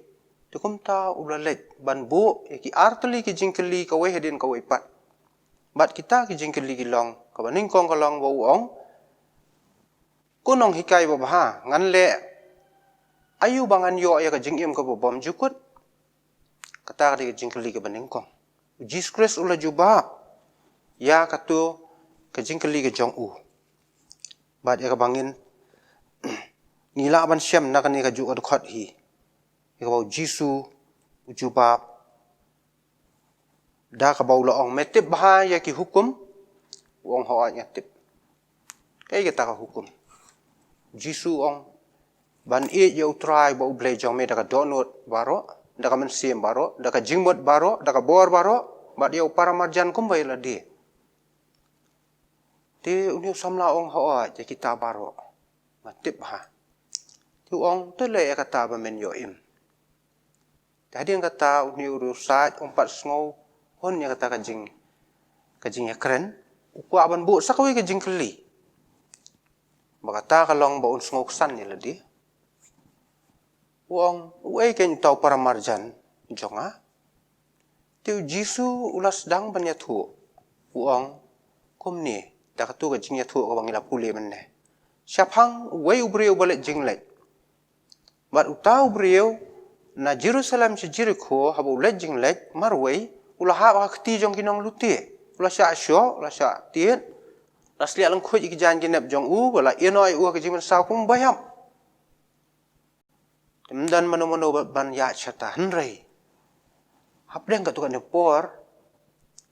Te kumta u la leit ban buh ïa ki artylli ki jingkylli, kawei hadien kawei pat. Bad kita ki jingkylli ki long, kaba nyngkong ka long ba u ong, Ko nonghikai babha, ngan leh aïu ba ngan ïoh ïa ka jingim kaba bymjukut? Kata ka dei ka jingkylli kaba nyngkong. U Jisu Khrist u la jubab ïa katu ka jingkylli ka jong u. Bad ïa kaba ngin, ngi lah ban shem na kane kajuh ka dkhot hi, ïa kaba u Jisu u jubab da kaba u la ong, me tip bha ïa ki hukum? U ong, hooid nga tip. Kaei kata ka hukum? Jisu u ong, ban ïeit ïa U Trai ba U Blei jong me da ka dohnud baroh, da ka mynsiem baroh, da ka jingmut baroh, da ka bor baroh, bad ïa u para marjan kumba ïa lade. Te une u samla u ong, hooid, ïa kita baroh nga tip bha. Te u ong, to leh ïa kata ba men ïoh im. Te hadien kata une u riewsaid um pat sngewhun ïa kata ka jing, ka jingïakren, u kwah ban buh sa kawei ka jingkylli. Ba kata ka long ba un sngewksan ïa lade. U ong, uei keiñ uta u para marjan jong nga? Te u Jisu u la sdang ban ïathuh, u ong kumne, da katu ka jingïathuh kaba ngi la pule mynne. Shaphang uwei u briew uba leit jingleit. Bad uta u briew na Jerusalem sha Jerikho, haba u leit jingleit marwei, u la hap ha kti jong ki nonglute. U la shah shoh, u la shah tied, la sliah lyngkhuid ïa ki jaiñ ki nep jong u, ba la ïehnoh ïa u ha ka jingmynsaw kum u baïap. Te ym don mano mano ba, ban ïaid shata, hynrei hapdeng katu kane por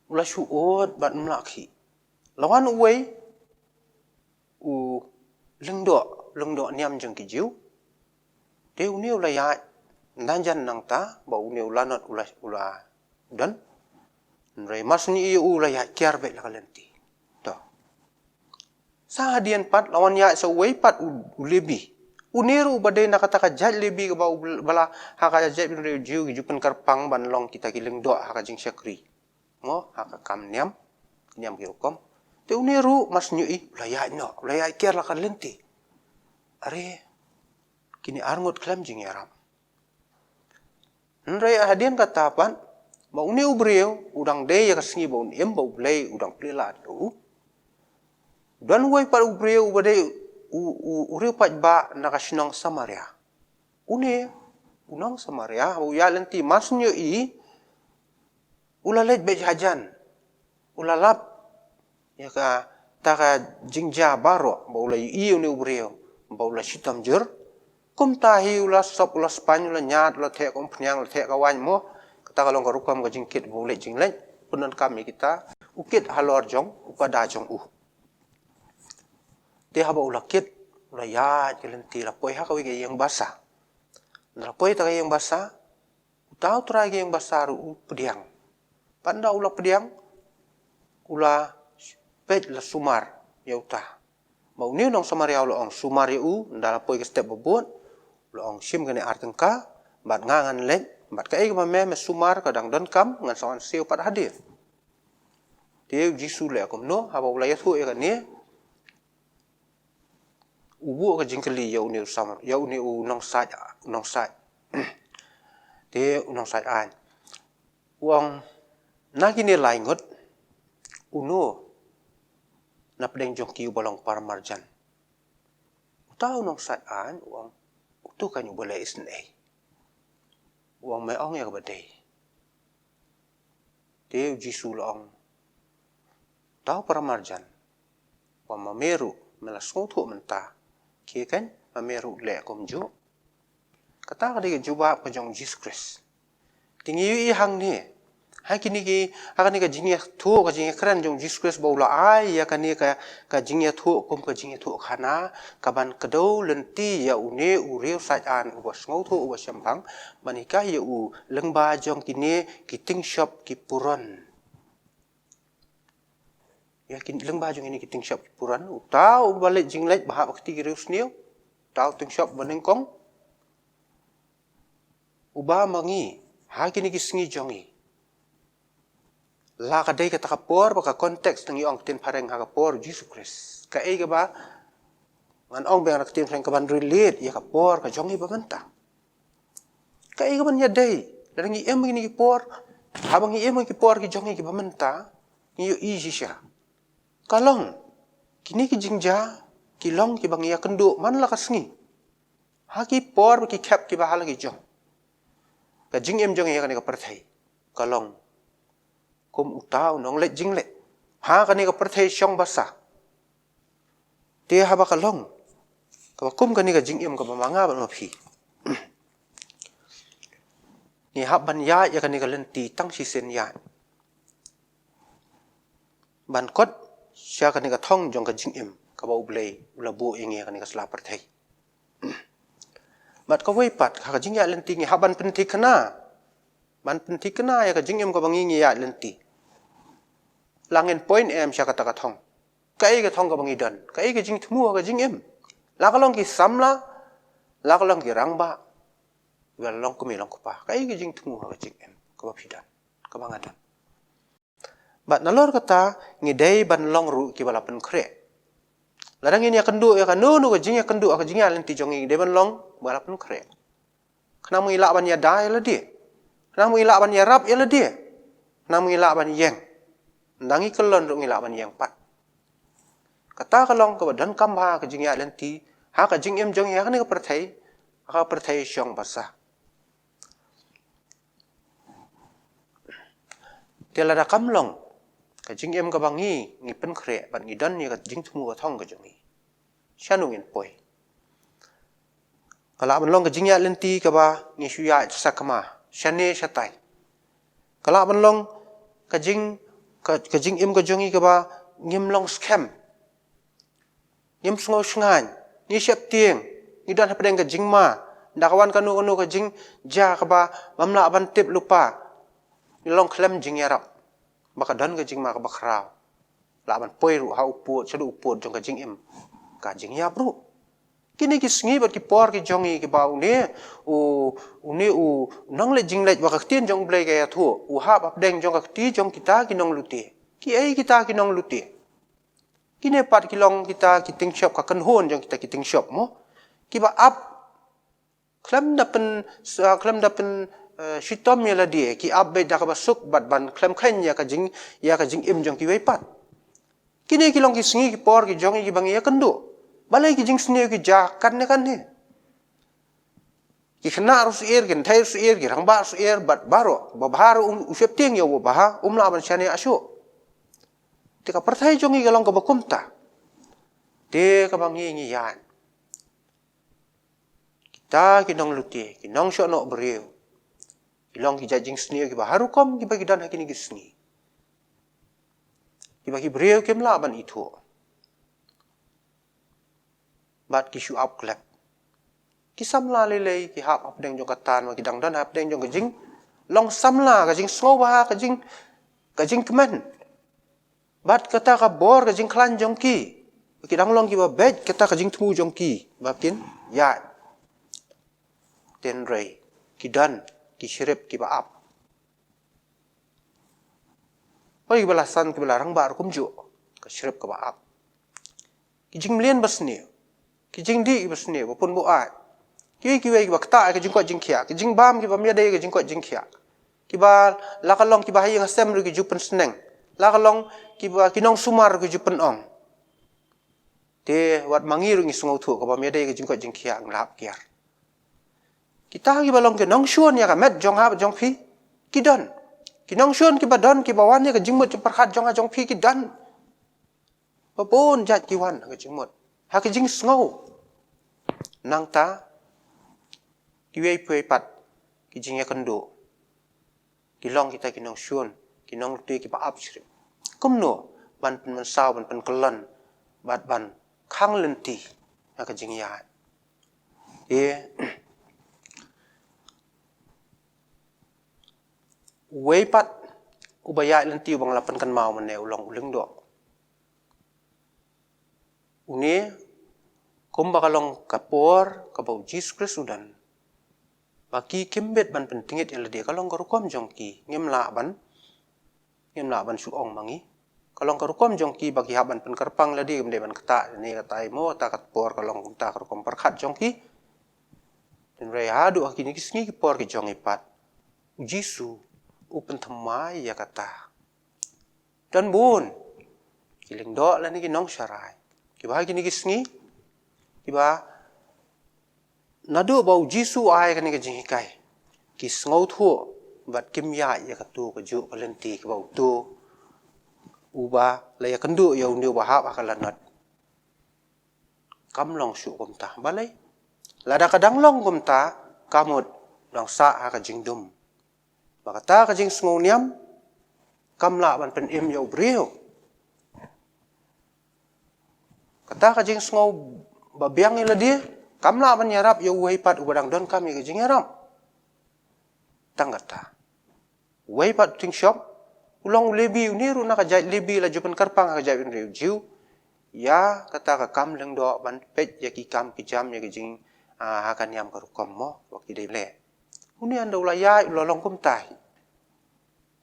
u la shu ud bad um lah khih. La wan uwei u lyngdoh, lyngdoh niam jong ki Jiw. Te une u la ïaid nangjan nangta, ba une u lanot u la, u la don. Hynrei mar shu ïohi ïa u, u la ïaid kiar beit la ka lynti. To. Sa hadien pat la wan ïaid sa uwei pat u, u Lebi. Une ruh uba dei na kata ka jait Lebi kaba u bla, ha ka jaitbynriew Jiw ki ju pynkyrpang ban long kita ki lyngdoh ha ka jingshakri. Mo, ha ka kam niam, niam ki rukom. Te une ruh mar shu ïohi u la ïaid noh, u la ïaid kiar la ka lynti. Are, kine arngut khlem jingïarap. Hynrei hadien kata pat, ba une u briew u dang dei ïa ka sngi ba un im, ba U Blei u dang plie lad ïa u. Don uwei pat u briew uba dei u, u, u riewpaidbah na ka shnong Samaria. Une U nong Samaria, u ïaid lynti, mar shu ïohi, u la leit beit hajan, u la lap ïa kata ka jingjia baroh ba u la ïohi ïa une u briew ba u la shitom jur. Kumta hi u la sop, u la spaiñ, u la ñiad, u la theh ka umphniang, u la theh ka waiñ mo. Kata ka long ka rukom ka jingkit ba u leit jingleit. Pyndonkam ïa kita, u kit halor jong u kada jong u. Te haba u la kit, u la ïaid ka lynti, la poi ha kawei ka ïing basa. Haba la poi ha kata ka ïing basa, uta u trai ka ïing basa ruh u pdiang. Bad ynda u la pdiang, u la peit, la sumar ïa uta. Bad une u nong Samaria u la ong, sumar ïa u, ynda la poi ka step ba bud, u la ong, shim kane ar tyngka, bad nga ngan leit, bad kaei kaba me, me sumar, ka dang donkam, ngan sa wan siew pat hadien. Te u Jisu u leh kumno? Haba u la ïathuh ïa kane, u buh ka jingkylli ïa une u samar, ïa une u nongshad, u nongshad. Te u nongshad aiñ u ong, na kine lai ngut, uno na pdeng jong ki uba long para marjan? Uta u nongshad aiñ u ong, uto keiñ uba leh isynei. U ong, me ong ïa kaba dei. Te u Jisu u la ong, uta u para marjan, ba ma me ruh me la sngewthuh mynta, khie keiñ ma me ruh leh kumjuh. Kata ka dei ka jubab ka jong u Jisu Khrist. Te ngi ïohi hangne, ha kine ki, ha kane ka jingïathuh, ka jingïakren jong u Jisu Khrist ba u la ai ïa kane ka, ka jingïathuh kum ka jingïathuh khana, kaban kdew lynti ïa une u riewshad aiñ uba sngewthuh, uba shemphang, ban hikai ïa u lyngba jong kine ki tyngshop ki puron. Ïa ki, lyngba jong kine ki tyngshop ki puron, uta uba leit jingleit ba hap ha kti ki riewsniew, uta u tyngshop ba nyngkong, uba ma ngi, ha kine ki sngi jong ngi, la ka dei kata ka por, ba ka context ngi ong ktien phareng ha ka por u Jisu Khrist. Kaei kaba ngan ong biang ha ktien phareng, kaban relate ïa ka por ka jong ngi ba mynta. Kaei kaban ïadei, lada ngi im ha kine ki por, haba ngi im ha ki por ki jong ngi kiba mynta, ngi ïohi shisha. Ka long, kine ki jingjia ki long kiba ngi ïakynduh man la ka sngi. Ha ki por ba ki khep kiba ha la ki jong. Ka jingim jong ngi ha kane ka pyrthei ka long kum uta u nongleit jingleit ha kane ka pyrthei shong basa. Te haba ka long kaba kum kane ka jingim kaba ma nga bad ma phi, ngi hap ban ïaid ïa kane ka lynti tang shisien ïaid, ban kot sha kane ka thong jong ka jingim kaba U Blei u la buh ïa ngi ha kane ka sla pyrthei. Bad kawei pat, ha ka jingïaid lynti ngi hap ban pynthikna, ban pynthikna ïa ka jingim kaba ngi, ngi ïaid lynti. La ngin poi ne em sha kata ka thong? Kaei ka thong kaba ngi don? Kaei ka jingthmu ha ka jingim? La ka long ki samla, la ka long ki rangbah, la long kmie long kpa, kaei ka jingthmu ha ka jingim kaba phi don, kaba nga don? Bad nalor kata, ngi dei ban long ruh kiba la pynkhreh. Lada ngin ïakynduh ïa kano kano ka jingïakynduh ha ka jingïaid lynti jong ngi, ngi dei ban long ba la pynkhreh. Khnang ba ngi lah ban ïada ïa lade, khnang ba ngi lah ban ïarap ïa lade, khnang ba ngi lah ban ïeng. Ynda ngi kyllon ruh ngi lah ban ïeng pat. Kata ka long kaba donkam bha ha ka jingïaid lynti, ha ka jingim jong ngi ha kane ka pyrthei, ha ka pyrthei shong basa. Te lada kam long ka jingim kaba ngi, ngi pynkhreh bad ngi don ïa ka jingthmu ka thong ka jong ngi, shano ngin poi? Ka lah ban long ka jingïaid lynti kaba ngi shu ïaid sakma shane shatai. Ka lah ban long ka jing, ka, ka jingim ka jong ngi kaba ngim long skhem, ngim sngew shngaiñ, ngi sheptieng, ngi don hapdeng ka jingma. Ynda ka wan kano kano ka jingjia kaba bym lah ban tip lypa, ngi long khlem jingïarap, ba ka don ka jingma kaba khraw. Lah ban poi ruh ha u pud, shaduh u pud jong ka jingim, ka jingïap ruh. Kine ki sngi bad ki por ki jong ngi kiba une u, une u nongleit jingleit ba ka ktien jong U Blei ka ïathuh, u hap hapdeng jong ka kti jong kita ki nonglute. Kiei kita ki nonglute? Kine pat ki long kita ki tyngshop, ka kynhun jong kita ki tyngshop mo, kiba ap khlem da pyn, sa, khlem da pyn, eh, shitom ïa lade, ki ap beit da kaba suk bad ban khlem kheiñ ïa ka jing, ïa ka jingim jong kiwei pat. Kine ki long ki sngi ki por ki jong ngi kiba ngi ïakynduh. Balei ki jingsniew ki jia katne katne? Ki khynnah ruh syiar, ki kynthei ruh syiar, ki rangbah ruh syiar, bad baroh, ba bha ruh um, u sheptieng ïa u ba bha, um lah ban shaniah shuh. Te ka pyrthei jong ngi ka long kaba kumta. Te kaba ngi ngi ïaid. Kita ki nonglute, ki nongshohnoh briew, ki long ki jait jingsniew kiba ha rukom kiba ki don ha kine ki sngi. Kiba ki briew kim lah ban ithuh. Bad ki shu ap klet. Ki samla lei lei ki hap hapdeng jong ka tan, ba ki dang don hapdeng jong ka jinglong samla, ka jingsngewbha, ka jing, ka jingkmen. Bad kata ka bor, ka jingkhlaiñ jong ki, ki dang long kiba beit kata ka jingthmu jong ki ba kin ïaid. Hynrei ki don ki shrip kiba ap. Hooid, kiba la san, kiba la rangbah ruh kumjuh, ka shrip kaba ap. Ki jingmlien basniew, ki jingdih basniew, ba pun buaid. Kiwei kiwei kiba ktah ïa ka jingkoit jingkhiah, ki jingbam kiba ym ïadei ïa ka jingkoit jingkhiah. Kiba la ka long kiba ha ïing ha sem ruh ki ju pynsneng. La ka long kiba ki nongsumar ruh ki ju pynong. Te wat ma ngi ruh ngi sngewthuh, kaba ym ïadei ïa ka jingkoit jingkhiah ngi la hap kiar. Kita kiba long ki nongshun ïa ka met jong nga bad jong phi, ki don. Ki nongshun kiba don, kiba wan ïa ka jingmut jingpyrkhat jong nga jong phi, ki don. Ba bun jait ki wan ha ka jingmut, ha ka jingsngew. Nangta kiwei kiwei pat ki jingïakynduh, ki long kita ki nongshun, ki nonglute kiba ap shrip. Kumno ban pynmynsaw, ban pynkyllon, bad ban khang lynti ha ka jingïaid. Te uwei pat uba ïaid lynti uba nga la pynkynmaw mynne u long u lyngdoh. Une, kumba ka long ka por kaba u Jisu Khrist u don, ba ki kim bit ban pyntngit ïa lade, ka long ka rukom jong ki, ngim lah ban, ngim lah ban shu ong ma ngi. Ka long ka rukom jong ki ba ki hap ban pynkyrpang lade, kim dei ban ktah ne katai mo, kata ka por ka long kumta ka rukom pyrkhat jong ki. Hynrei haduh ha kine ki sngi ki por ki jong ngi pat, u Jisu u pynthymmai ïa kata. Don bun ki lyngdoh lane ki nongsharai kiba ha kine ki sngi, kiba naduh ba u Jisu u ai kane ka jinghikai, ki sngewthuh bad kim ïaid ïa kato kajuh ka lynti kaba uto uba la ïakynduh ïa une uba hap ha ka lanot. Kam long shuh kumta. Balei? Lada ka dang long kumta, ka mut dang sah ha ka jingdum. Ba kata ka jingsngew niam kam lah ban pynim ïa u briew. Kata ka jingsngew ba biang ïa lade kam lah ban ïarap ïa uwei pat uba dang donkam ïa ka jingïarap. Tang kata, uwei pat u tyngshop, u long u Lebi, une ruh na ka jait Lebi, la ju pynkyrpang ha ka jait bynriew Jiw ïa kata ka kam lyngdoh ban peit ïa ki kam ki jam, ïa ki jing, ah, ha ka niam ka rukom mo ba ki dei leh. Une ynda u la ïaid u la long kumta hi.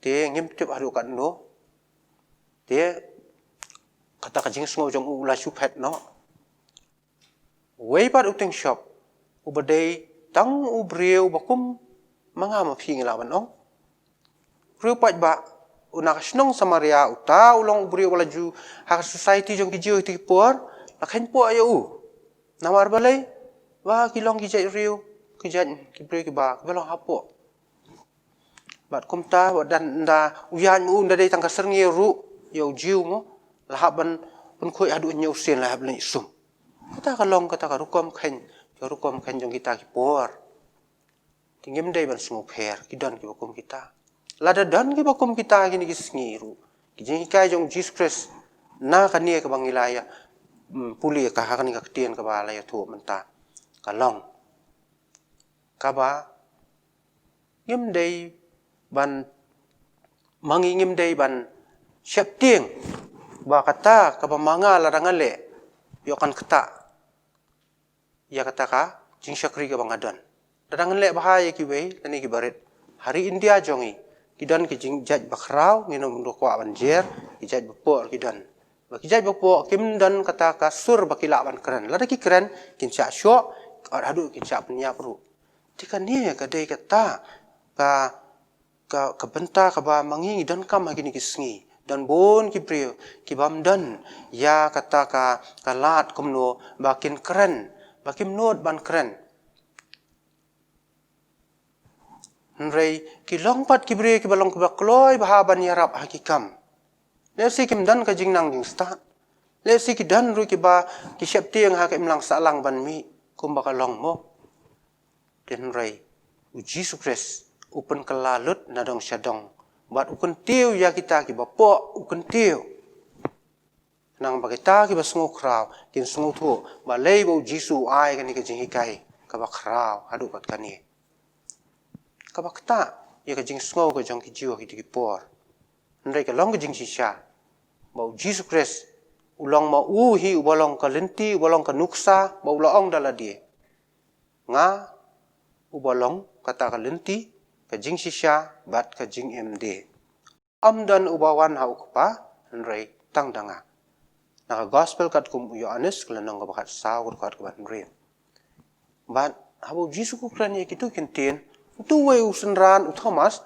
Te ngim tip haduh katno. Te kata ka jingsngew jong u la shu phet noh. Uwei pat u tyngshop, uba dei tang u briew ba kum ma nga ma phi ngi lah ban ong. Briew paidbah, u na ka shnong Samaria, uta u long u briew ba la ju ha ka society jong ki Jiw ha kito ki por la kheiñpoh ïa u. Namar balei? Ba ki long ki jait riew, ki jait, ki briew kiba, kiba long hapoh. Bad kumta, wat ynda u ïaid ma u, ynda dei tang ka syrngiew ruh ïa u Jiw mo, la hap ban pynkhuid haduh hynñiew sien, la hap leit sum. Kata ka long kata ka rukom kheiñ, ka rukom kheiñ jong kita ki por. Te ngim dei ban sngewpher, ki don kiba kum kita. Lada don kiba kum kita ha kine ki sngi ruh, ki jinghikai jong u Jisu Khrist na kane kaba ngi la ïa, mm, pule ka ha kane ka ktien kaba la ïathuh mynta, ka long kaba ngim dei ban, ma ngi ngim dei ban sheptieng ba kata kaba ma nga lada nga leh, ïoh kan ktah ïa kata ka jingshakri kaba nga don. Lada ngan leh bha ïa kiwei lane ki barit, ha ri India jong ngi ki don ki jingjait bakhraw, ngin ym kwah ban jer, ki jait bapoh ki don. Ba ki jait bapoh kim don kata ka sur ba ki lah ban kren. Lada ki kren, kin shah shoh, haduh kin shah pynïap ruh. Te kane ka dei kata ka, ka, ka bynta kaba ma ngi ngi donkam ha kine ki sngi. Don bun ki briew ki bym don ïa kata ka, ka lad kumno ba kin kren, ba kim nud ban kren. Hynrei ki long pat ki briew kiba long kiba kloi bha ban ïarap ha ki kam. Lehse kim don ka jingnang jingstad. Lehse ki don ruh kiba ki sheptieng ha ka imlang sahlang ban mih kumba ka long mo. Te hynrei u Jisu Khrist u pynkylla lut na dong sha dong bad u kyntiew ïa kita kiba pok, u kyntiew. Nang ba kita kiba sngewkhraw kin sngewthuh balei ba u Jisu u ai kane ka jinghikai kaba khraw haduh kat kane. Kaba ktah ïa ka jingsngew ka jong ki Jiw ha kito ki por. Hynrei ka long ka jingshisha ba u Jisu Khrist u long ma u hi uba long ka lynti, uba long ka nuksa ba u la ong da lade, nga uba long kata ka lynti, ka jingshisha bad ka jingim de. Ym don uba wan ha u Kpa hynrei tang da nga. Na ka gospel katkum u Ïoannis ka lynnong kaba khatsaw, ka dkhot kaba hynriew. Bad haba u Jisu u kren ïa kito ki ktien, uto uwei u synran u Thomas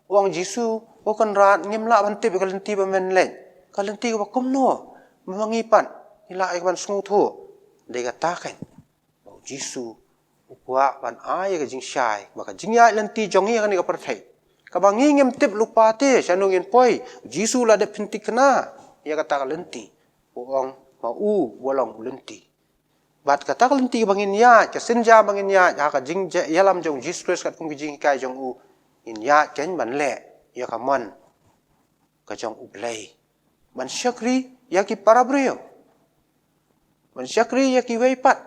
u ong, Jisu, ko Kynrad, ngim lah ban tip ïa ka lynti ba men leit. Ka lynti kaba kumno ba ma ngi pat ngi lah ïa ka ban sngewthuh? Dei kata keiñ ba u Jisu u kwah ban ai ïa ka jingshai ba ka jingïaid lynti jong ngi ha kane ka pyrthei kaba ngi ngim tip lypa te shano ngin poi, u Jisu u la dep pynthikna ïa kata ka lynti. U ong ma u uba long u lynti. Bad kata ka lynti kaba ngin ïaid, ka sienjam ba ngin ïaid ha ka jingïalam jong u Jisu Khrist katkum ki jinghikai jong u, ngin ïaid keiñ ban leh ïa ka mon ka jong U Blei, ban shakri ïa ki para briew, ban shakri ïa kiwei pat,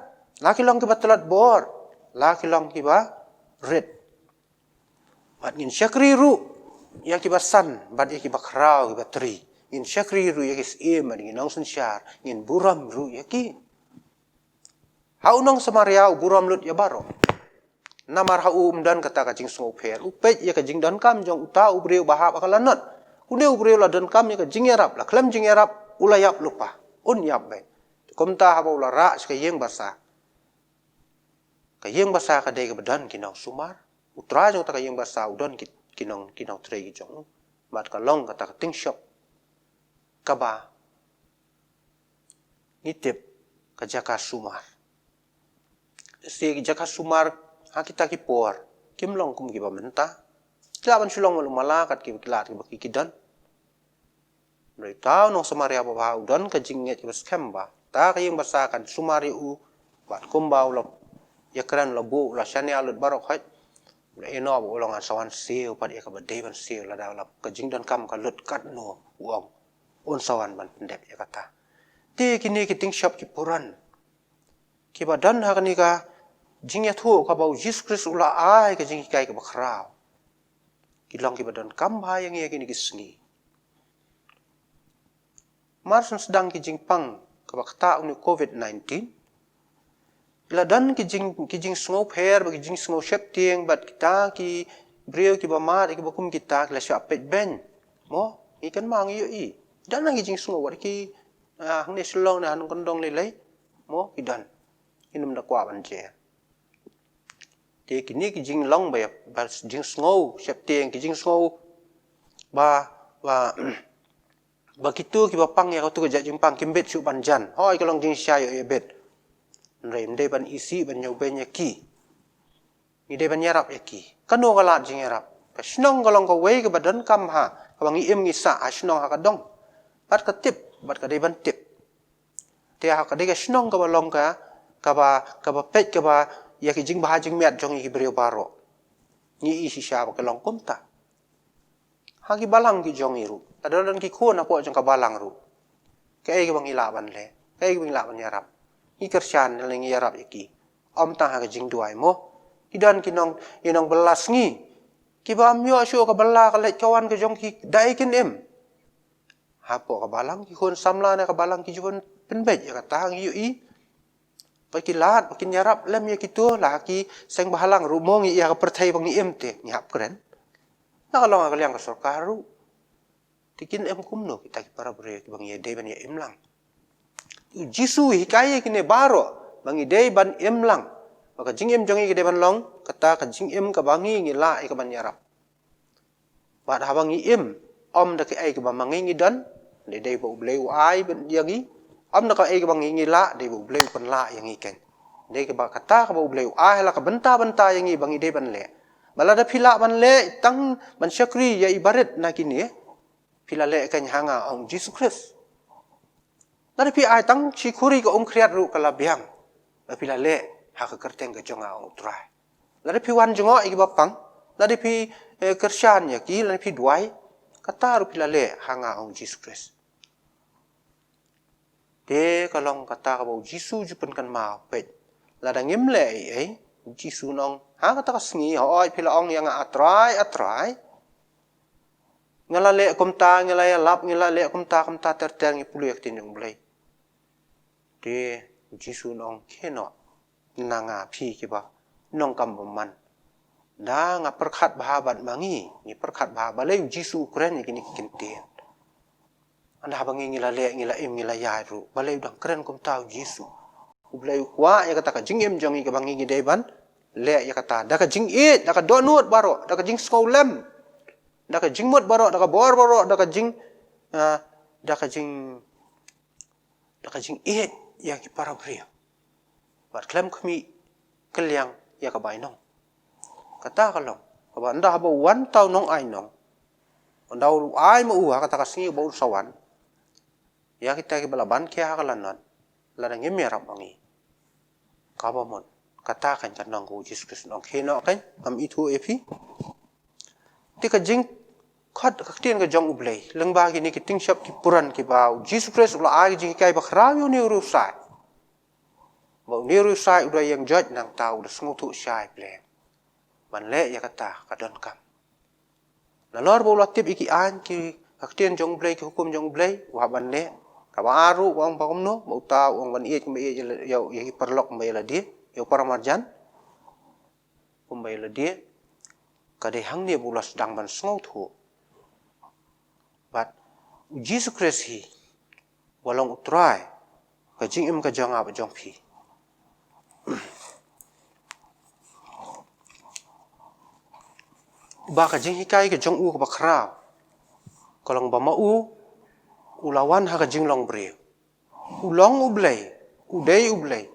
la ki long kiba tlot bor, la ki long kiba rit. Bad ngin shakri ruh ïa kiba san bad ïa kiba khraw, kiba tri. Ngin shakri ruh ïa ki syiem bad ïa ki nongsynshar, ngin burom ruh ïa ki. Ha u nong Samaria u burom lut ïa baroh. Namar ha u um don kata ka jingsngewpher, u peit ïa ka jingdonkam jong uta u briew ba hap ha ka lanot. Une u briew la donkam ïa ka jingïarap, la khlem jingïarap u la ïap lypa, un ïap beit. Kumta haba u la rah sha ka ïing basa, ka ïing basa ka dei kaba don ki nongsumar. U trai jong kata ka ïing basa u don ki, ki nong, ki nongtrei ki jong u. Bad ka long kata ka tieng shop kaba ngi tip ka jaka sumar. Shi ki jaka sumar ha kita ki por kim long kum kiba mynta. Ki lah ban shu long malu mala kat kiba ki lad kiba ki, ki don. Hynrei uta u nong Samaria ba bha u don ka jingngeit kaba skhem ba kata ka ïing basa kan sumar ïa u. Bad kumba u la ïakren, u la buh, u la shaniah lut baroh khoit, u la ïehnoh ba u long ngan sa wan siew pat ïa kaba dei ban siew, lada u la, ka jingdonkam ka lut katno, u ong, un sa wan ban pyndep ïa kata. Te kine ki tieng shop ki puran kiba don ha kane ka jingïathuh kaba u Jisu Khrist u la ai ka jinghikai kaba khraw, ki long kiba donkam bha ïa ngi ha kine ki sngi. Mar shu sdang ki jingpang kaba ktah une u covid nineteen, la don ki jing, ki jingsngewpher bad ki jingsngewsheptieng bad kita ki briew kiba mad, kiba kum kita, ki la shah peit beiñ. Mo, ngi kynmaw, ngi ïohi. Don ha ki jingsngew wat ki, ah, hangne Shillong ne ha nongkyndong lei lei. Mo, ki don. Ngim da kwah ban jer. Te kine ki jinglong ba ïa, ba jingsngew sheptieng, ki jingsngew ba, ba, ba kito kiba pang ïa kato ka jait jingpang kim bit shuh ban jan. Hooid, ka long jingshisha ïa bit. Hynrei ym dei ban isih ban ñiewbeiñ ïa ki. Ngi dei ban ïarap ïa ki. Kano ka lad jingïarap? Ka shnong ka long kawei kaba donkam bha, kaba ngi im ngi sah ha shnong ha ka dong. Bad ka tip, bad ka dei ban tip. Te ha ka dei ka shnong kaba long ka, kaba, kaba peit kaba ïa ki jingbha jingmiat jong ngi ki briew baroh. Ngi i shisha ba ka long kumta. Ha ki balang ki jong ngi ruh, lada don ki khun hapoh jong ka balang ruh, kaei kaba ngi lah ban leh, kaei kaba ngi lah ban ïarap? Ngi kyrshan lane ngi ïarap ïa ki? Ym tang ha ka jingduwai mo. Ki don ki nong, ki nongbylla sngi kiba ym ïoh shuh ka bylla ka leit ka wan ka jong ki, dei kin im. Hapoh ka balang ki khun samla ne ka balang ki ju pynbeit ïa kata, ngi ïohi. Ba ki lad, ba kin ïarap lem ïa kito, la ha ki seng bhalang ruh mo, ngi ïa ka pyrthei ba ngi im te ngi hap kren. Na ka long ka liang ka sorkar ruh. Te kin im kumno kita ki para briew kiba ngi dei ban ïa im lang? U Jisu u hikai ïa kine baroh ba ngi dei ban im lang. Ba ka jingim jong ngi ka dei ban long kata ka jingim kaba ngi, ngi lah ïa ka ban ïarap. Bad haba ngi im, ym da kaei kaba ma ngi ngi don, dei, dei ba U Blei u ai ban ïa ngi. Ym da kaei kaba ngi ngi lah, dei ba U Blei u pynlah ïa ngi keiñ. Dei kaba kata kaba U Blei u ai ha la ka bynta bynta ïa ngi ba ngi dei ban leh. Ba lada phi lah ban leh tang ban shakri ïa i barit na kine, phi la leh kein ha nga, ong Jisu Khrist. Lada phi ai tang shi khuri ka um khriat ruh ka la biang ba phi la leh ha ka kyrteng ka jong nga, ong u Trai. Lada phi wan jngoh ïa kiba pang, lada phi, eh, kyrshan ïa ki, lada phi duwai, kata ruh phi la leh ha nga, ong Jisu Khrist. Te ka long kata kaba u Jisu u ju pynkynmaw, peit. Lada ngim leh ei ei, u Jisu un ong, ha kata ka sngi, hooid phi la ong ïa nga, A Trai, A Trai. Nga la leh kumta, nga la ïalap, nga la leh kumta, kumta ter ter, nga pule ïa ka ktien jong u Blei. Te u Jisu un ong, khie noh na nga phi kiba nongkam bymman. Da nga pyrkhat bha bad ma ngi ngi pyrkhat bha, balei u Jisu u kren ïa kine ki kyntien. Hynda ba ngi ngi la leh, ngi la im, ngi la ïaid ruh, balei u dang kren kumta u Jisu? U Blei u kwah ïa kata ka jingim jong ngi kaba ngi ngi dei ban leh ïa kata da ka jingïeit, da ka dohnud baroh, da ka jingsngewlem, da ka jingmut baroh, da ka bor baroh, da ka jing, ah, da ka jing da ka jingïeit ïa ki para briew. Bad khlem khmih kylliang ïa ka bainong. Kata ka long kaba ynda haba u wan uta u nongainong, ynda u ai ma u ha kata ka sngi ba u sa wan ïa kita kiba la ban khia ha ka lanot, lada ngim ïarap ma ngi, kaba mut kata kein ka nong ka u Jisu Khrist un ong, khie noh kein, ngam ithuh ïa phi. Te ka jingkhot ka ktien ka jong u Blei lyngba kine ki tyngshop ki puran kiba u Jisu Khrist u la ai ka jinghikai bakhraw ïa une u riewshai. Ba une u riewshai u da ïeng joit, nangta u da sngewthuh shai pleng ban leh ïa kata ka donkam. Nalor ba u la tip ïa ki aiñ ki, ka ktien jong u Blei, ki hukum jong u Blei, u hap ban leh. Kaba ar ruh u ong ba kumno, ba uta u ong ban ïeit kumba ïeit ïa, ïa, ïa ki paralok kumba ïa lade, ïa u paramarjan kumba ïa lade. Ka dei hangne ba u la sdang ban sngewthuh. Bad u Jisu Khrist hi u long u Trai ka jingim ka jong nga bad jong phi. Ba ka jinghikai ka jong u kaba khraw ka long ba ma u u la wan ha ka jinglong briew. U long U Blei, u dei U Blei.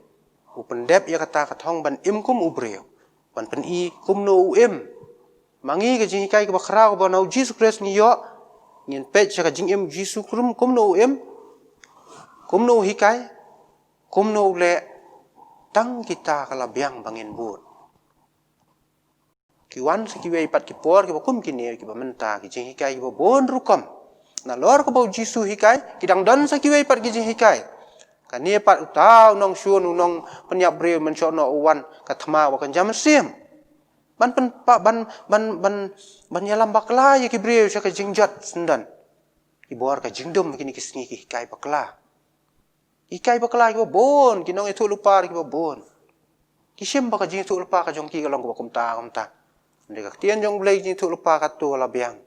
U pyndep ïa kata ka thong ban im kum u briew, ban pyni kumno u im. Ma ngi ka jinghikai kaba khraw kaba na u Jisu Khrist ngi ïoh, ngin peit sha ka jingim u Jisu kum, kumno u im, kumno u hikai, kumno u leh. Tang kita ka la biang ba ngin bud. Ki wan sa kiwei pat ki por kiba kum kine kiba mynta, ki jinghikai kiba bun rukom. Nalor kaba u Jisu hikai, ki dang don sa kiwei pat ki jinghikai. Kane pat uta u nongshun, u nongpynïap briew mynshuwa u wan ka thma wa kan jam sim. Ban pyn, pa, ban, ban, ban, ban ïalam bakla ïa ki briew sha ka jingjot syndon. Ki bor ka jingdum kine ki sngi ki hikai bakla. Hikai bakla kiba bun, ki nongïathuhlypa kiba bun. Ki shim ba ka jingïathuhlypa ka jong ki ka long kaba kumta kumta. Hynrei ka ktien jong U Blei, ka jingïathuhlypa katto la biang.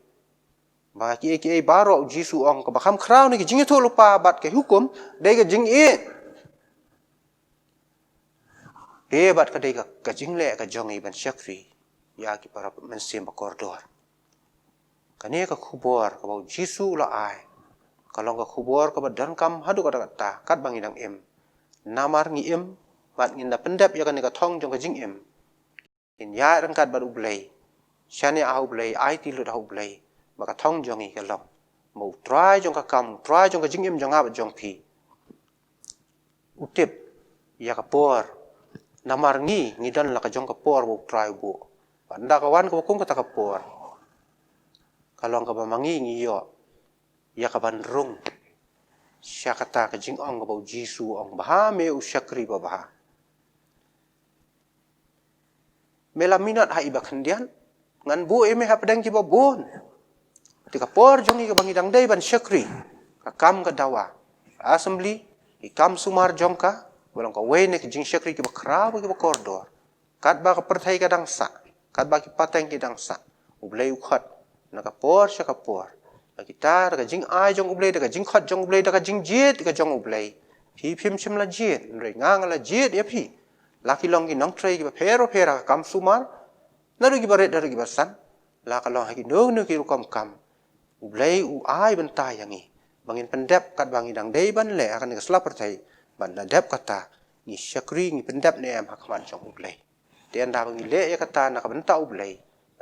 Ba kiei kiei baroh u Jisu u ong kaba kham khraw na ki jingïathuhlypa bad ka hukum dei ka jingïeit. Te bad ka dei ka, ka jingleh ka jong ngi ban shakri ïa ki para mynsiem ba kordor. Kane ka khubor kaba u Jisu u la ai ka long ka khubor kaba donkam haduh katta katta katba ngi dang im. Namar ngi im bad ngin da pyndep ïa kane ka thong jong ka jingim. Ngin ïaid ryngkat bad U Blei, shaniah ha U Blei, aiti lut ha U Blei, ba ka thong jong ngi ka long ba U Trai jong ka kam, U Trai jong ka jingim jong nga bad jong phi u tip ïa ka por. Namar ngi, ngi don la ka jong ka por ba U Trai u buh. Bad ynda ka wan kaba kum kata ka por, ka long kaba ma ngi ngi ïoh ïa ka ban rung sha kata ka jingong kaba u Jisu u ong ba ha me u shakri babha. Me la minot ha iba khyndiat, ngan buh ïa me hapdeng kiba bun. Te ka por jong ngi kaba ngi dang dei ban shakri, ka kam ka dawa, ka assembly, ki kam sumar jong ka, ba long kawei na ki jingshakri kiba khraw bad kiba kordor. Katba ka pyrthei ka dang sah, katba ki pateng ki dang sah, U Blei u khot na ka por sha ka por. Ba kita da ka jingai jong U Blei, da ka jingkhot jong U Blei, da ka jingjied ka jong U Blei. Phi phim shym la jied, hynrei nga nga la jied ïa phi. La ki long ki nongtrei kiba pher bapher ha ka kam sumar, naduh kiba rit naduh kiba san, la ka long ha kino kino ki rukom kam. U Blei u ai bynta ïa ngi ba ngin pyndep katba ngi dang dei ban leh ha kane ka sla pyrthei. Bad na dep kata, ngi shakri, ngi pyndep ne em ha khmat jong U Blei. Te ynda ba ngi leh ïa kata na ka bynta U Blei,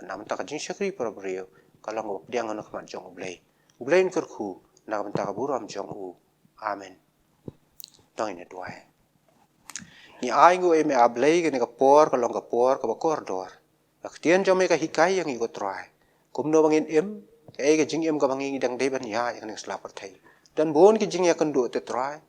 Namar ka jingshakri para briew ka long kaba pdiang ha khmat jong U Blei. U Blei un kyrkhu na ka bynta ka burom jong u. Amen. To ngin ïa duwai. Ngi ainguh ïa me A Blei, kane ka por ka long ka por kaba kordor. Ka ktien jong me ka hikai ïa ngi, ko Trai, kumno ba ngin im, kaei ka jingim kaba ngi dang dei ban ïaid ha kane ka sla pyrthei. Don bun ki jingïakynduh, te Trai,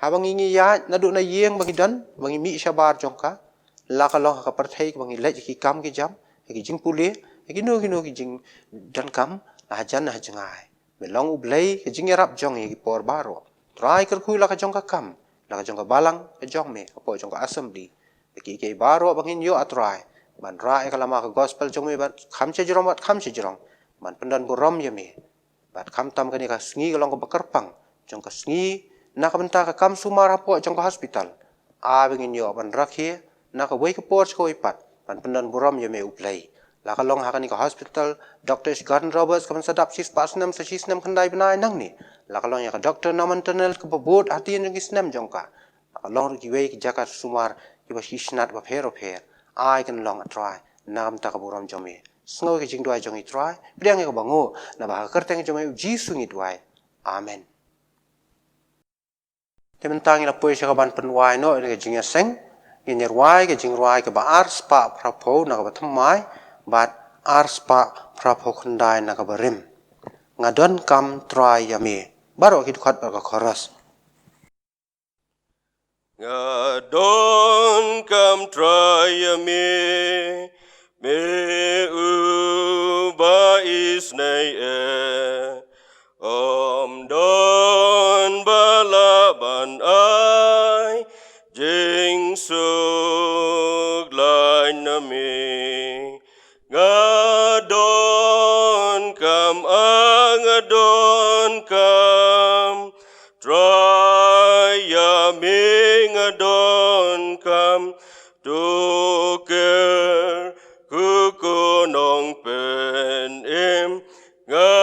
haba ngi, ngi ïaid naduh na ïing ba ngi don, ba ngi mih shabar jong ka, la ka long ha ka pyrthei kaba ngi leit ha ki kam ki jam, ha ki jingpule, ha kino kino ki jingdonkam, la hajan la hajngai. Me long U Blei ka jingïarap jong ngi ha ki por baroh. Trai, kyrkhu la ka jong ka kam, la ka jong ka balang ka jong me hapoh jong ka assembly. Bad kiei kiei baroh ba ngin ïoh, A Trai, ban rah ïa ka lama ka gospel jong me bad kham shajrong bad kham shajrong, ban pyndonburom ïa me. Bad khamtam kane ka sngi ka long kaba kyrpang jong ka sngi na ka bynta ka kam sumar hapoh jong ka hospital. Ai ba ngin ïoh ban rakhe na kawei ka por sha kawei pat ban pyndonburom ïa me, U Blei. La ka long ha kane ka hospital Doctor H Gordon Roberts, kaban sa dap shispah snem sa shisnem khyndai bnai nangne. La ka long ïa ka Doctor Norman Tunnell, kaba bud hadien jong ki snem jong ka. La ka long ruh kiwei ki jaka sumar kiba shisnat bapher bapher. Ai kan long, A Trai, na ka bynta ka burom jong me. Sngew ïa ka jingduwai jong ngi, Trai, pdiang ïa kaba nguh, naba ha ka kyrteng jong me U Jisu ngi duwai. Amen. Te mynta ngi la poi sha kaban pynwai noh ïa ka jingïaseng. Ngin ïa rwai ka jingrwai kaba arspah phraphew na kaba thymmai bad arspah phraphew khyndai na kaba rim. Nga donkam Trai ïa me. Baroh ki dkhot bad ka chorus. Nga donkam Trai ïa me, me uba isynei eh. Ym don ba lah ban ai jingsuk lait na me. Nga donkam, ah, nga donkam Trai ïa me, nga donkam. To kyrkhu, ko Nongpynim, nga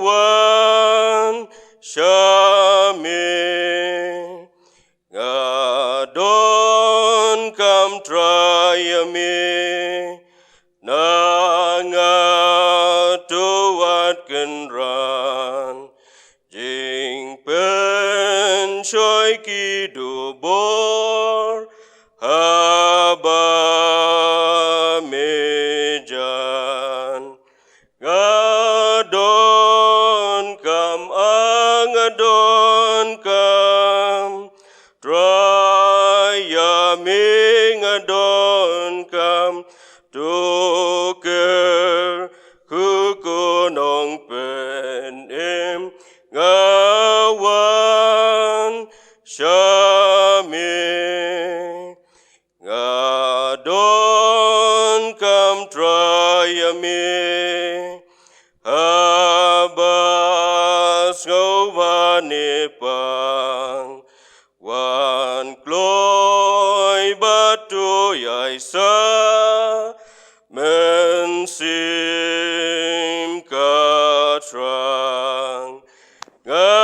wan sha me. Nga donkam Trai ïa me, na nga to wat kynran. Jingpynshoi ki duh bor haba me jan. Nga donkam, ah, nga donkam Trai ïa me, nga donkam. To kyrkhu, ko Nongpynim, nga wan sha me. Nga donkam Trai ïa me, haba sngewbha ne pang, wan kloi bad to ïaisah mynsiem ka thrang. Nga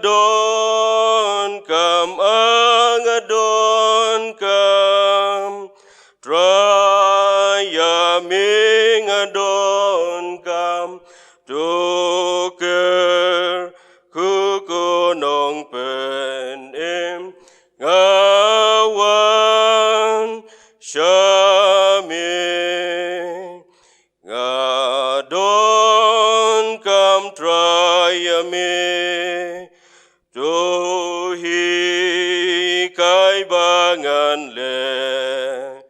donkam, ah, nga donkam Trai ïa me, nga donkam. To kyrkhu, ko Nongpynim, nga wan sha me. Nga donkam Trai ïa me, to hikai ba ngan leh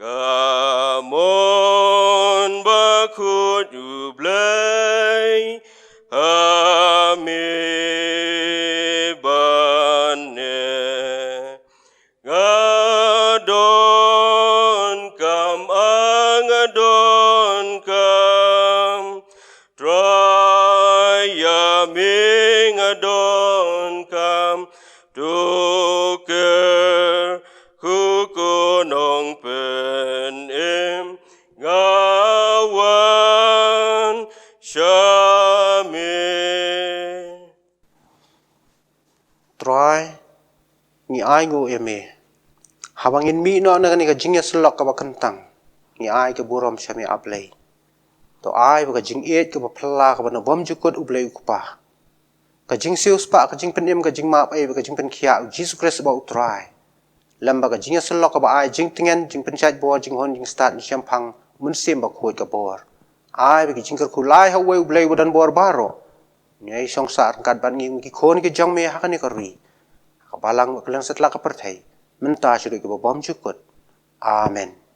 ka mon bakhuid U Blei ha me ban neh. Nga donkam, ah, nga donkam Trai ïa me, nga donkam. To kyrkhu, ko Nongpynim, nga wan sha me. Trai, ngi ainguh ïa me. Haba ngin mih noh na kane ka jingïasyllok kaba kyntang, ngi ai ka burom sha me A Blei. To ai ba ka jingïeit kaba phylla kaba na bymjukut U Blei U Kpa, ka jingsiewspah, ka jingpynim, ka jingmap ei, ka jingpynkhiah U Jisu Khrist ba U Trai, lem bad ka jingïasyllok kaba ai jingtngen, jingpynshait bor, jinghun, jingstad, jingshemphang, Mynsiem Bakhuid ka bor. Ai ba ki jingkyrkhu lai ha uwei U Blei uba don bor baroh, ngi ai shong sah ryngkat bad ngi ki khun ki jong me ha kane ka ri, ha ka balang bad kylleng satlak ka pyrthei, mynta shaduh kiba bymjukut. Amen.